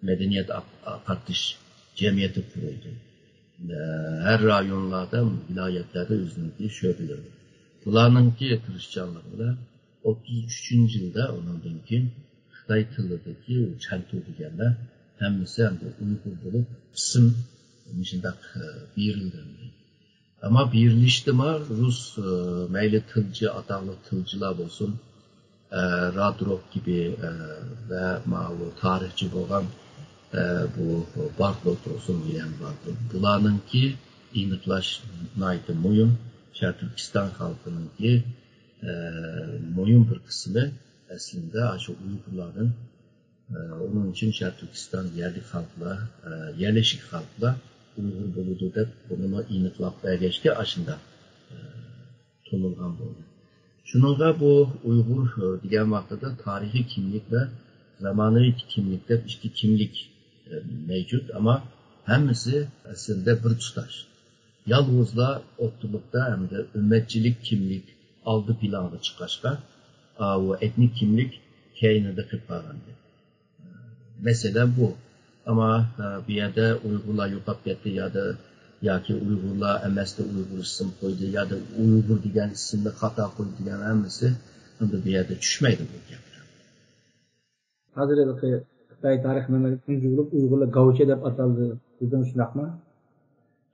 مەدەنىيەت ئاقارتىش جەمئىيىتى قۇرۇلدى. ھەر رايونلاردا، ۋىلايەتلەردە ئۆزىنىڭكى شۆبىلىرى. بۇلارنىڭكى تىرىشچانلىقى بىلەن ئوتتۇز ئۈچىنچى يىلدا ئۇنىڭدىن كېيىن خىتاي تىلىدىكى چەنتۇ دېگەنلەر ھەممىسى ئەمدى ئۇيغۇر بولۇپ ئىسىم مۇشۇنداق بېرىلدى. ئەمما بېرىلىشتىمۇ رۇس مەيلى تىلچى، ئاتاقلىق تىلچىلار بولسۇن، رادروف كىبى ۋە ماۋۇ تارىخچى بولغان بۇ بارتلوت بولسۇن، ۋىليام بارتلوت، بۇلارنىڭكى ئېنىقلاش ناھايىتى مۇھىم. شەرقىي تۈركىستان خەلقىنىڭكى مۇھىم بىر قىسمى ئەسلىدە شۇ ئۇيغۇرلاردىن، ئۇنىڭ ئۈچۈن شەرقىي تۈركىستان يەرلىك خەلقلەر، يەرلىك خەلقلەر ئۇيغۇر بولىدۇ دەپ بۇنىمۇ ئېنىقلاپ بەرگەچكە ئاشۇنداق تونۇلغان بولدى. شۇنىڭغا بۇ ئۇيغۇر دېگەن ۋاقتىدا تارىخىي كىملىك ۋە زامانىۋى كىملىك دەپ ئىككى كىملىك مەۋجۇت، ئەمما ھەممىسى ئەسلىدە بىر تۇتاش. يالغۇزلا ئوتتۇرىلىقتا ھەمدە ئۈممەتچىلىك كىملىك ئالدى پىلانغا چىققاچقا، ئا، ئۇ ئېتنىك كىملىك كەينىدە قېلىپ قالغانىدى. مەسىلەن بۇ. ئەمما، ئا، بۇ يەردە ئۇيغۇرلار يوقاپ كەتتى يادا ياكى ئۇيغۇرلار ئەمەستە ئۇيغۇر ئىسىم قويدى يادا ئۇيغۇر دېگەن ئىسىمنى خاتا قويدى دېگەن ھەممىسى ئەمدى بۇ يەردە چۈشمەيدۇ بۇ گەپلەر. ھازىر ھېلىقى خىتاي تارىخ مەنبەلىرى تۇنجى بولۇپ ئۇيغۇرلار گاۋچە دەپ ئاتالدى دېدىڭ، شۇنداقمۇ؟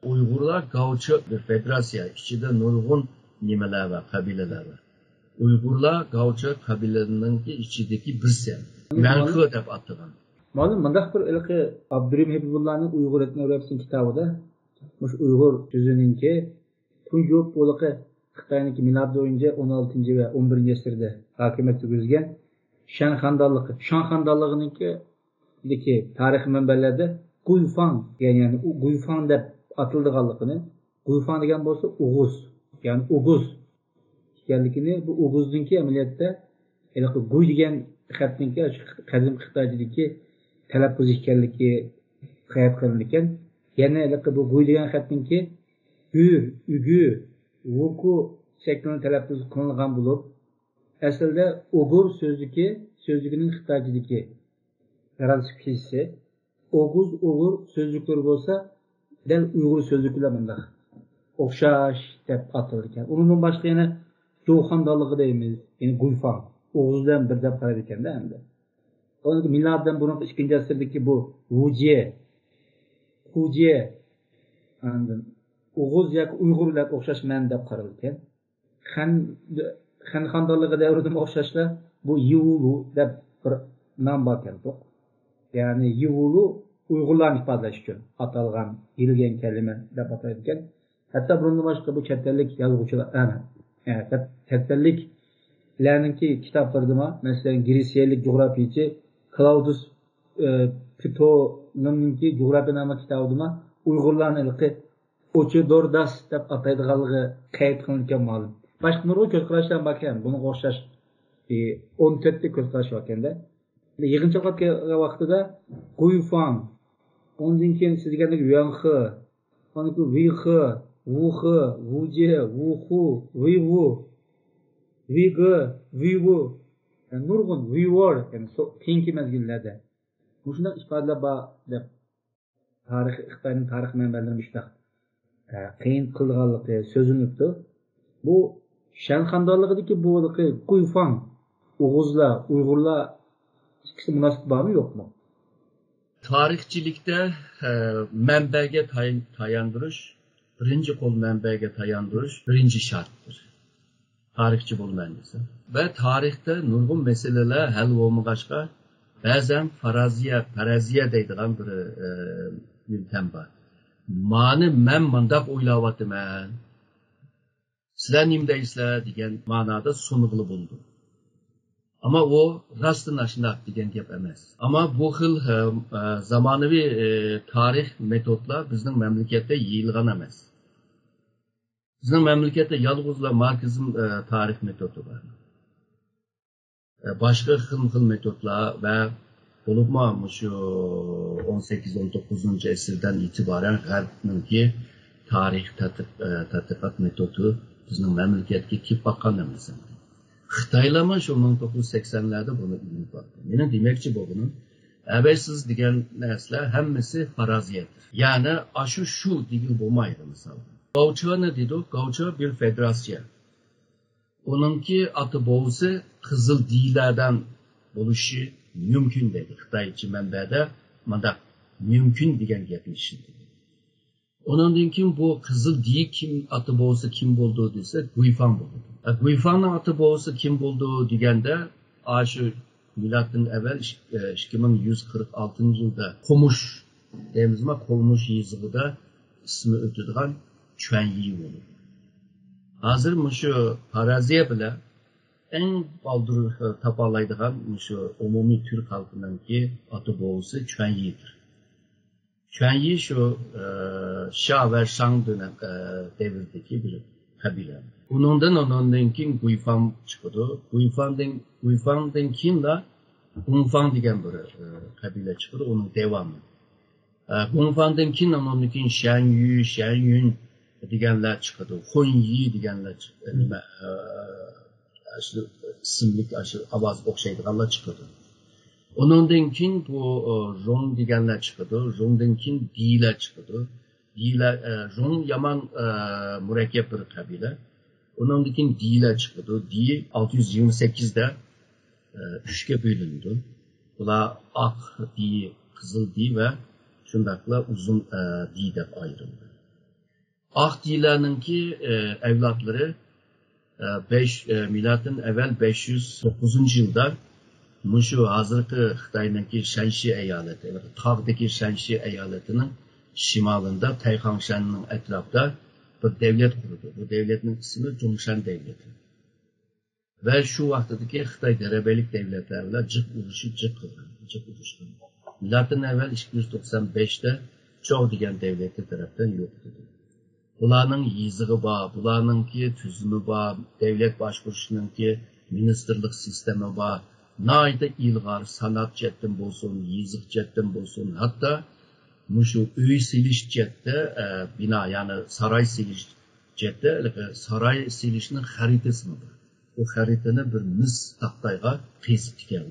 ئۇيغۇرلار گاۋچە بىر فېدېراتسىيە ئىچىدە نۇرغۇن نېمىلەر بار، قەبىلىلەر بار. ئۇيغۇرلار گاۋچە قەبىلىنىڭكى ئىچىدىكى بىرسى. مەنخې دەپ ئاتىغان. مانا مۇنداق بىر ھېلىقى ئابدۇرېھىم ھېبىبۇللانىڭ ئۇيغۇر ئېتنوگرافىيىسىنىڭ كىتابىدا مۇشۇ ئۇيغۇر سۆزىنىڭكى تۇنجى بولۇپ ھېلىقى خىتاينىڭكى مىلادى بويىچە ئون ئالتىنچى ۋە ئون بىرىنچى ئەسىردە ھاكىمىيەت يۈرگۈزگەن شەن خاندانلىقى، شاڭ خاندانلىقىنىڭكى دىكى تارىخىي مەنبەلەردە گۇيفاڭ دېگەن، يەنى ئۇ گۇيفاڭ دەپ ئاتىلىدىغانلىقىنى، گۇيفاڭ دېگەن بولسا ئوغۇز، يەنى ئوگۇز ئىكەنلىكىنى، بۇ ئوغۇزنىڭكى ئەمەلىيەتتە ھېلىقى گۇي دېگەن خەتنىڭكى قەدىمكى خىتايچىدىكى تەلەپپۇز ئىكەنلىكى قەيت قىلىنىدىكەن. يەنە ھېلىقى بۇ گۇي دېگەن خەتنىڭكى گۈ، ئۈگۈ، ۋۇكۇ شەكلىنى تەلەپپۇز قىلىنغان بولۇپ، ئەسلىدە ئوگۇر سۆزلۈكى، سۆزلۈكىنىڭ خىتايچىدىكى ترانسكرىپسىيىسى، ئوغۇز، ئوغۇر سۆزلۈكلىرى بولسا دەل ئۇيغۇر سۆزلۈكى بىلەن مۇنداق ئوخشاش دەپ ئاتىلىدىكەن. ئۇنىڭدىن باشقا يەنە جوۋ خاندانلىقى دەيمىز، يەنى گۇيفاڭ، ئوغۇز بىلەن بىر دەپ قارايدىكەندە ئەمدى. ئۇنىڭ مىلادىدىن بۇرۇنقى ئىككىنچى ئەسىردىكى بۇ ۋۇجيې، خۇجيې، ئاندىن ئوغۇز ياكى ئۇيغۇر بىلەن ئوخشاش مەنە دەپ قارىلىدىكەن. خەن، خەن خاندانلىقى دەۋرىدىمۇ ئوخشاشلا بۇ يىۋۇلۇ دەپ بىر نام باركەن. يەنى يىۋۇلۇ ئۇيغۇرلارنى ئىپادىلەش ئۈچۈن ئاتالغان يىلگەن كەلىمە دەپ ئاتايدىكەن. ھەتتا بۇنىڭدىن باشقا بۇ چەت ئەللىك يازغۇچىلار، ئە، ئە، چەت، چەت ئەللىكلەرنىڭكى كىتابلىرىدىمۇ، مەسىلەن، گرېتسىيەلىك جۇغراپىيىچى كلاودىس، ئە، پتولېمنىڭكى جۇغراپىيە ناملىق كىتابىدىمۇ ئۇيغۇرلارنى ھېلىقى ئوچىدورداس دەپ ئاتايدىغانلىقى قەيت قىلىنىدىكەن مۇئەللىم. باشقا نۇرغۇن كۆز قاراشلار باركەن، بۇنىڭغا ئوخشاش، ئى، ئون تۆتتە كۆز قاراش باركەندە. يىغىنچاقلاپ كەلگەن ۋاقتىدا گۇيفاڭ، ئۇنىڭدىن كېيىن سىز دېگەندەك يۈەنخې، ئاندىن كېيىن ۋېيخې، ۋۇخې، ۋۇجيې، ۋۇخۇ، ۋېيۋۇ، ۋېيگې، ۋېيۋۇ، يەنى نۇرغۇن، ۋېيۋور، يەنى سو-، كېيىنكى مەزگىللەردە مۇشۇنداق ئىپادىلەر بار دەپ تارىخ، خىتاينىڭ تارىخ مەنبەلىرى مۇشۇنداق، ئە، قىيىن قىلىدىغانلىقى سۆزلىنىپتۇ. بۇ شەن خاندانلىقىدىكى بۇ ھېلىقى گۇيفاڭ، ئوغۇزلار، ئۇيغۇرلار ئىككىسى مۇناسىۋىتى بارمۇ، يوقمۇ؟ تارىخچىلىكتە، ئە، مەنبەگە تاي-، تاياندۇرۇش، بىرىنچى قول مەنبەگە تاياندۇرۇش بىرىنچى شەرتتۇر. تارىخچى بولىمەن دېسە. ۋە تارىختا نۇرغۇن مەسىلىلەر ھەل بولمىغاچقا، بەزەن فارازىيە، پەرەزىيە دەيدىغان بىر، ئە، يۆنتەم بار. مانى مەن مانداق ئويلاۋاتىمەن، سىلەر نېمە دەيسىلەر دېگەن مانادا سۇنغىلى بولىدۇ. ئەمما ئۇ راستتىن ئاشۇنداق دېگەن گەپ ئەمەس. ئەمما بۇ خىل، ئە، ئە، زامانىۋى، ئە، تارىخ مېتودلار بىزنىڭ مەملىكەتتە يېيىلغان ئەمەس. بىزنىڭ مەملىكەتتە يالغۇزلا ماركسىزم، ئە، تارىخ مېتودى بار. ئە، باشقا خىلمۇ خىل مېتودلار ۋە بولۇپمۇ مۇشۇ ئون سەككىز، ئون توققۇزىنچى ئەسىردىن ئېتىبارەن غەربنىڭكى تارىخ تەتقىق-، ئە، تەتقىقات مېتودى بىزنىڭ مەملىكەتكە كېلىپ باققان ئەمەس. خىتايلارمۇ شۇ مىڭ توققۇز يۈز سەكسەنلەردە بۇنى ئۆگىنىپ باقتى. مېنىڭ دېمەكچى بولغىنىم، ئەۋەيسىز دېگەن نەرسىلەر ھەممىسى پارازىيەت. يەنى ئاشۇ شۇ دېگىلى بولمايدۇ مىسال. گاۋچىنى دېدۇق، گاۋچى بىر فېدېراتسىيە. ئۇنىڭكى ئاتا بوۋىسى قىزىل دىيلەردىن بولۇشى مۇمكىن دەيدۇ. خىتايچە مەنبەدە مۇنداق مۇمكىن دېگەن گەپنى ئىشلىتىدۇ. ئۇنىڭدىن كېيىن بۇ قىزىل دىي كىم، ئاتا بوۋىسى كىم بولىدۇ دېسە، گۇيفاڭ بولىدۇ. ئە، گۇيفاڭنىڭ ئاتا بوۋىسى كىم بولىدۇ دېگەندە، ئاشۇ مىلادتىن ئەۋۋەل ئىك-، ئە، ئىككى مىڭ يۈز قىرىق ئالتىنچى يىلدا قومۇش دەيمىزما، قومۇش يېزىقىدا ئىسمى ئۆتىدىغان چۈەنيى بولىدۇ. ھازىر مۇشۇ پارازىيە بىلەن ئەڭ بالدۇر، ئە، تاپالايدىغان مۇشۇ ئومۇمىي تۈرك خەلقىنىڭكى ئاتا بوۋىسى چۈەنيىدۇر. چۈەنيى شۇ، ئە، شا ۋە شاڭ دۆنەم، ئە، دەۋرىدىكى بىر قەبىلە. ئۇنىڭدىن، ئۇنىڭدىن كېيىن گۇيفاڭ چىقىدۇ. گۇيفاڭدىن، گۇيفاڭدىن كېيىنلا گۇڭفاڭ دېگەن بىر، ئە، قەبىلە چىقىدۇ، ئۇنىڭ داۋامى. ئە، گۇڭفاڭدىن كېيىن، ئۇنىڭدىن كېيىن شەنيۈ، شەنيۈن دېگەنلەر چىقىدۇ. خۇنيى دېگەنلەر چىق-، ئە، نېمە، ئە، ئاشۇ ئىسىملىك، ئاشۇ ئاۋازغا ئوخشايدىغانلار چىقىدۇ. ئۇنىڭدىن كېيىن بۇ، ئە، رۇڭ دېگەنلەر چىقىدۇ. رۇڭدىن كېيىن دىيلەر چىقىدۇ. دىيلەر، ئە، رۇڭ يامان، ئە، مۇرەككەپ بىر قەبىلە. ئۇنىڭدىن كېيىن دىيلەر چىقىدۇ. دىي ئالتە يۈز يىگىرمە سەككىزدە، ئە، ئۈچكە بۆلۈنىدۇ. بۇلار ئاق دىي، قىزىل دىي ۋە شۇنداقلا ئۇزۇن، ئە، دىي دەپ ئايرىلىدۇ. ئاق دىيلەرنىڭكى، ئە، ئەۋلادلىرى، ئە، بەش، ئە، مىلادتىن ئەۋۋەل بەش يۈز توققۇزىنچى يىلدا مۇشۇ ھازىرقى خىتاينىڭكى شەنشى ئەيالىتى، تاغدىكى شەنشى ئەيالىتىنىڭ شىمالىندا تەيخاڭشەننىڭ ئەتراپىدا بىر دەۋلەت قۇرىدۇ. بۇ دەۋلەتنىڭ ئىسمى جۇڭشەن دەۋلىتى. ۋە شۇ ۋاقتىدىكى خىتاي غەلىبىلىك دەۋلەتلەر بىلەن جىق ئۇرۇشۇپ، جىق قىلغان، جىق ئۇرۇشقان. مىلادتىن ئەۋۋەل ئىككى يۈز توقسان بەشتە چاۋ دېگەن دەۋلەتلەر تەرەپتىن يوقىتىلدى. بۇلارنىڭ يېزىقى بار، بۇلارنىڭكى تۈزۈمى بار، دەۋلەت باشقۇرۇشنىڭكى مىنىستىرلىق سىستېما بار. ناھايىتى ئىلغار، سانائەت جەھەتتىن بولسۇن، يېزىق جەھەتتىن بولسۇن، ھەتتا مۇشۇ ئۆي سېلىش جەھەتتە، ئە، بىنا، يەنى ساراي سېلىش جەھەتتە، ھېلىقى ساراي سېلىشنىڭ خەرىتىسىمۇ بار. بۇ خەرىتىنى بىر مىس تاختايغا قېزىپتىكەن.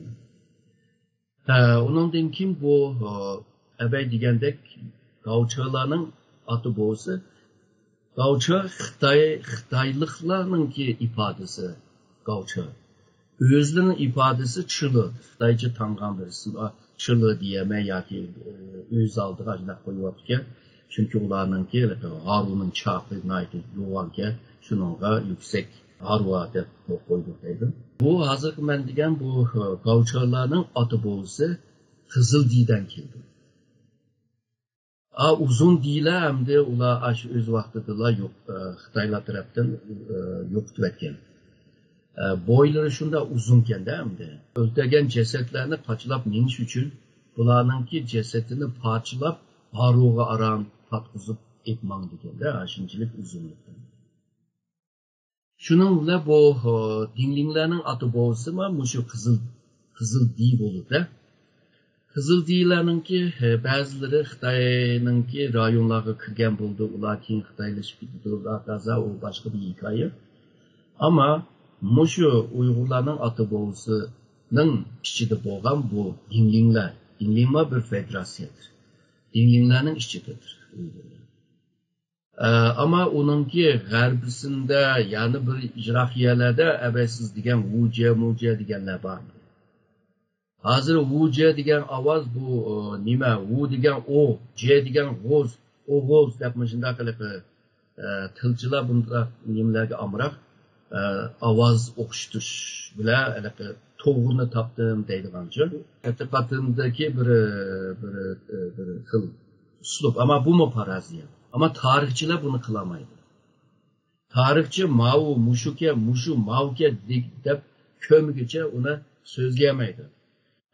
ھە، ئۇنىڭدىن كېيىن بۇ، ئە، ئەبەي دېگەندەك گاۋچىلارنىڭ ئاتا بوۋىسى. گاۋچى خىتاي، خىتايلىقلارنىڭكى ئىپادىسى گاۋچى. ئۆزلىرىنىڭ ئىپادىسى چىلى. خىتايچە تاڭغان بىر ئىسىم. ئا، چىلى دېيەلمەي ياكى، ئە، ئۆز ئالدىغا ئاشۇنداق قويۇۋاپتىكەن. چۈنكى ئۇلارنىڭكى ھارۋىنىڭ چاقى ناھايىتى يوغانكەن، شۇنىڭغا يۈكسەك ھارۋا دەپ قويدۇق دەيدۇ. بۇ ھازىرقى مەن دېگەن بۇ، ئە، گاۋچىلارنىڭ ئاتا بوۋىسى قىزىل دىيدىن كېلىدۇ. ئا، ئۇزۇن دىيلەر ئەمدى ئۇلار ئاشۇ ئۆز ۋاقتىدىلا يوق، ئە، خىتايلار تەرەپتىن، ئە، يوقىتىۋەتكەن. ئە، بويلىرى شۇنداق ئۇزۇنكەن-دە ئەمدى. ئۆلتۈرگەن جەسەتلەرنى پارچىلاپ مېڭىش ئۈچۈن بۇلارنىڭكى جەسىتىنى پارچىلاپ، ھارۋىغا ئاران پاتقۇزۇپ ئېلىپ ماڭىدىكەن-دە، شۇنچىلىك ئۇزۇنلۇقتا. شۇنىڭ بىلەن بۇ، ھە، دىڭلىڭلارنىڭ ئاتا بوۋىسىمۇ مۇشۇ قىزىل، قىزىل دىي بولىدۇ. قىزىل دىيلارنىڭكى، ھە، بەزىلىرى خىتاينىڭكى رايونلارغا كىرگەن بولىدۇ، ئۇلار كېيىن خىتايلىشىپ كېتىدۇ، ھاكازا، ئۇ باشقا بىر ھېكايە. ئەمما مۇشۇ ئۇيغۇرلارنىڭ ئاتا بوۋىسىنىڭ ئىچىدە بولغان بۇ دىڭلىڭلار، دىڭلىڭما بىر فېدېراتسىيەدۇر. دىڭلىڭلارنىڭ ئىچىدىدۇر ئۇيغۇرلار. ئە، ئەمما ئۇنىڭكى غەربىسىندە، يەنە بىر يىراق يەرلەردە ئەبەيسىز دېگەن ۋۇجيە، مۇجيە دېگەنلەر بار. ھازىر ۋۇجيە دېگەن ئاۋاز بۇ، ئە، نېمە؟ ۋۇ دېگەن ئو، جيە دېگەن غوز، ئوغوز دەپ مۇشۇنداق ھېلىقى، ئە، تىلچىلار بۇنداق نېمىلەرگە ئامراق، ئە، ئاۋاز ئوخشىتىش بىلەن ھېلىقى توغرىنى تاپتىم دەيدىغانچۇ. تەتقىقاتىمدىكى بىر، بىر، بىر خىل ئۇسلۇب. ئەمما بۇمۇ پارازىيە. ئەمما تارىخچىلار بۇنى قىلالمايدۇ. تارىخچى ماۋۇ مۇشۇكەن، مۇشۇ ماۋۇكەن دېگ-، دەپ كۆرمىگۈچە ئۇنى سۆزلىيەلمەيدۇ.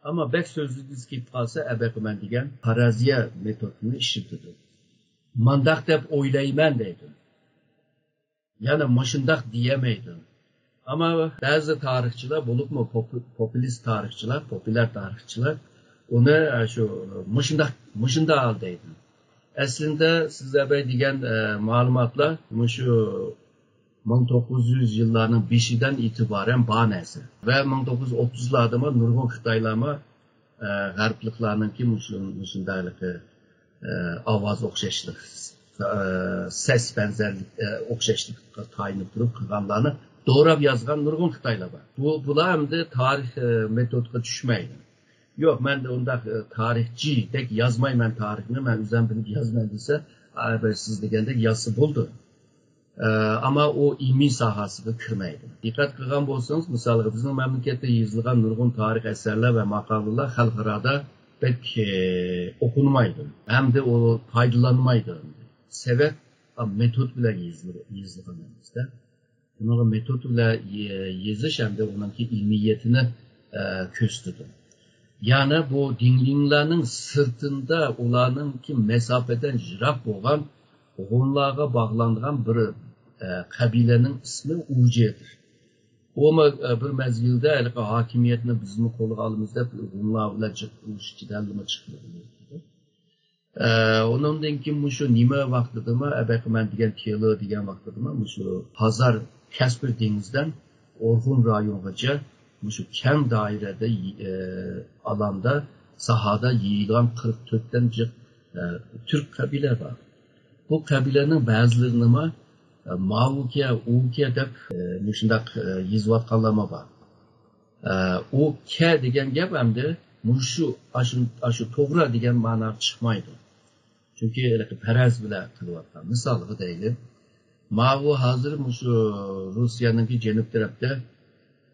ئەمما بەك سۆزلىگۈسى كېلىپ قالسا، ئەبەقىمەن دېگەن پارازىيە مېتودىنى ئىشلىتىدۇ. مانداق دەپ ئويلايمەن دەيدۇ. يەنى مۇشۇنداق دېيەلمەيدۇ. ئەمما بەزى تارىخچىلار، بولۇپمۇ پوپۇ-، پوپۇلىست تارىخچىلار، پوپۇليار تارىخچىلار ئۇنى، ئە، شۇ مۇشۇنداق، مۇشۇنداق دەيدۇ. ئەسلىدە سىز ئەبەي دېگەن، ئە، مەلۇماتلار مۇشۇ مىڭ توققۇز يۈز يىللارنىڭ بېشىدىن ئېتىبارەن بار نەرسە. ۋە مىڭ توققۇز يۈز ئوتتۇزلاردىمۇ نۇرغۇن خىتايلارمۇ، ئە، غەربلىكلارنىڭكى مۇشۇ، مۇشۇنداقلىقى، ئە، ئاۋاز ئوخشاشلىق، ئە، سەس بەنزەرلىك، ئە، ئوخشاشلىققا تايىنىپ تۇرۇپ قىلغانلارنى دوراپ يازغان نۇرغۇن خىتايلار بار. بۇ، بۇلار ئەمدى تارىخ، ئە، مېتودقا چۈشمەيدۇ. يوق، مەن ئۇنداق، ئە، تارىخچىدەك يازمايمەن تارىخنى، مەن ئۆزۈم بىلىپ يازىمەن دېسە، ئە، بىر سىز دېگەندەك يازسا بولىدۇ. ئە، ئەمما ئۇ ئىلمىي ساھەسىگە كىرمەيدۇ. دىققەت قىلغان بولسىڭىز، مىسالغا، بىزنىڭ مەملىكەتتە يېزىلغان نۇرغۇن تارىخ ئەسەرلەر ۋە ماقالىلەر خەلقئارادا بەك، ئە، ئوقۇلمايدۇ. ھەمدە ئۇ پايدىلانمايدۇ. سەۋەب، ئا، مېتود بىلەن يېزىل-، يېزىلغان ئەمەس-دە. ئۇنىڭغا مېتود بىلەن يې-، يېزىش ھەمدە ئۇنىڭكى ئىلمىيىتىنى، ئە، كۆرسىتىدۇ. يەنى بۇ دىڭلىڭلارنىڭ سىرتىندا ئۇلارنىڭكى مەساپىدىن يىراق بولغان غۇنلارغا باغلانغان بىر، ئە، قەبىلىنىڭ ئىسمى ئۇجېدۇر. ئۇمۇ، ئە، بىر مەزگىلدە ھېلىقى ھاكىمىيەتنى بىزمۇ قولغا ئالىمىز دەپ غۇنلار بىلەن جىق ئۇرۇش جېدەللىمۇ چىقىرىدۇ. ئە، ئۇنىڭدىن كېيىن مۇشۇ نېمە ۋاقتىدىمۇ، ئەبەقىمەن دېگەن تېلو دېگەن ۋاقتىدىمۇ مۇشۇ ھازار كەسپىي دېڭىزدىن ئورخۇن رايونىغىچە مۇشۇ كەڭ دائىرىدە، ئە، ئالاندا، ساھادا يېيىلغان قىرىق تۆتتىن جىق، ئە، تۈرك قەبىلە بار. بۇ قەبىلىنىڭ بەزىلىرىنىمۇ، ئە، ماۋۇكيا، ئۇكيا دەپ، ئە، مۇشۇنداق، ئە، يېزىۋاتقانلارمۇ بار. ئە، ئۇ كە دېگەن گەپ ئەمدى مۇشۇ، ئاشۇ، ئاشۇ توغرا دېگەن مەناغا چىقمايدۇ. چۈنكى ھېلىقى پەرەز بىلەن قىلىۋاتقان. مىسالغا دەيلى، ماۋۇ ھازىر مۇشۇ روسىيەنىڭكى جەنۇب تەرەپتە،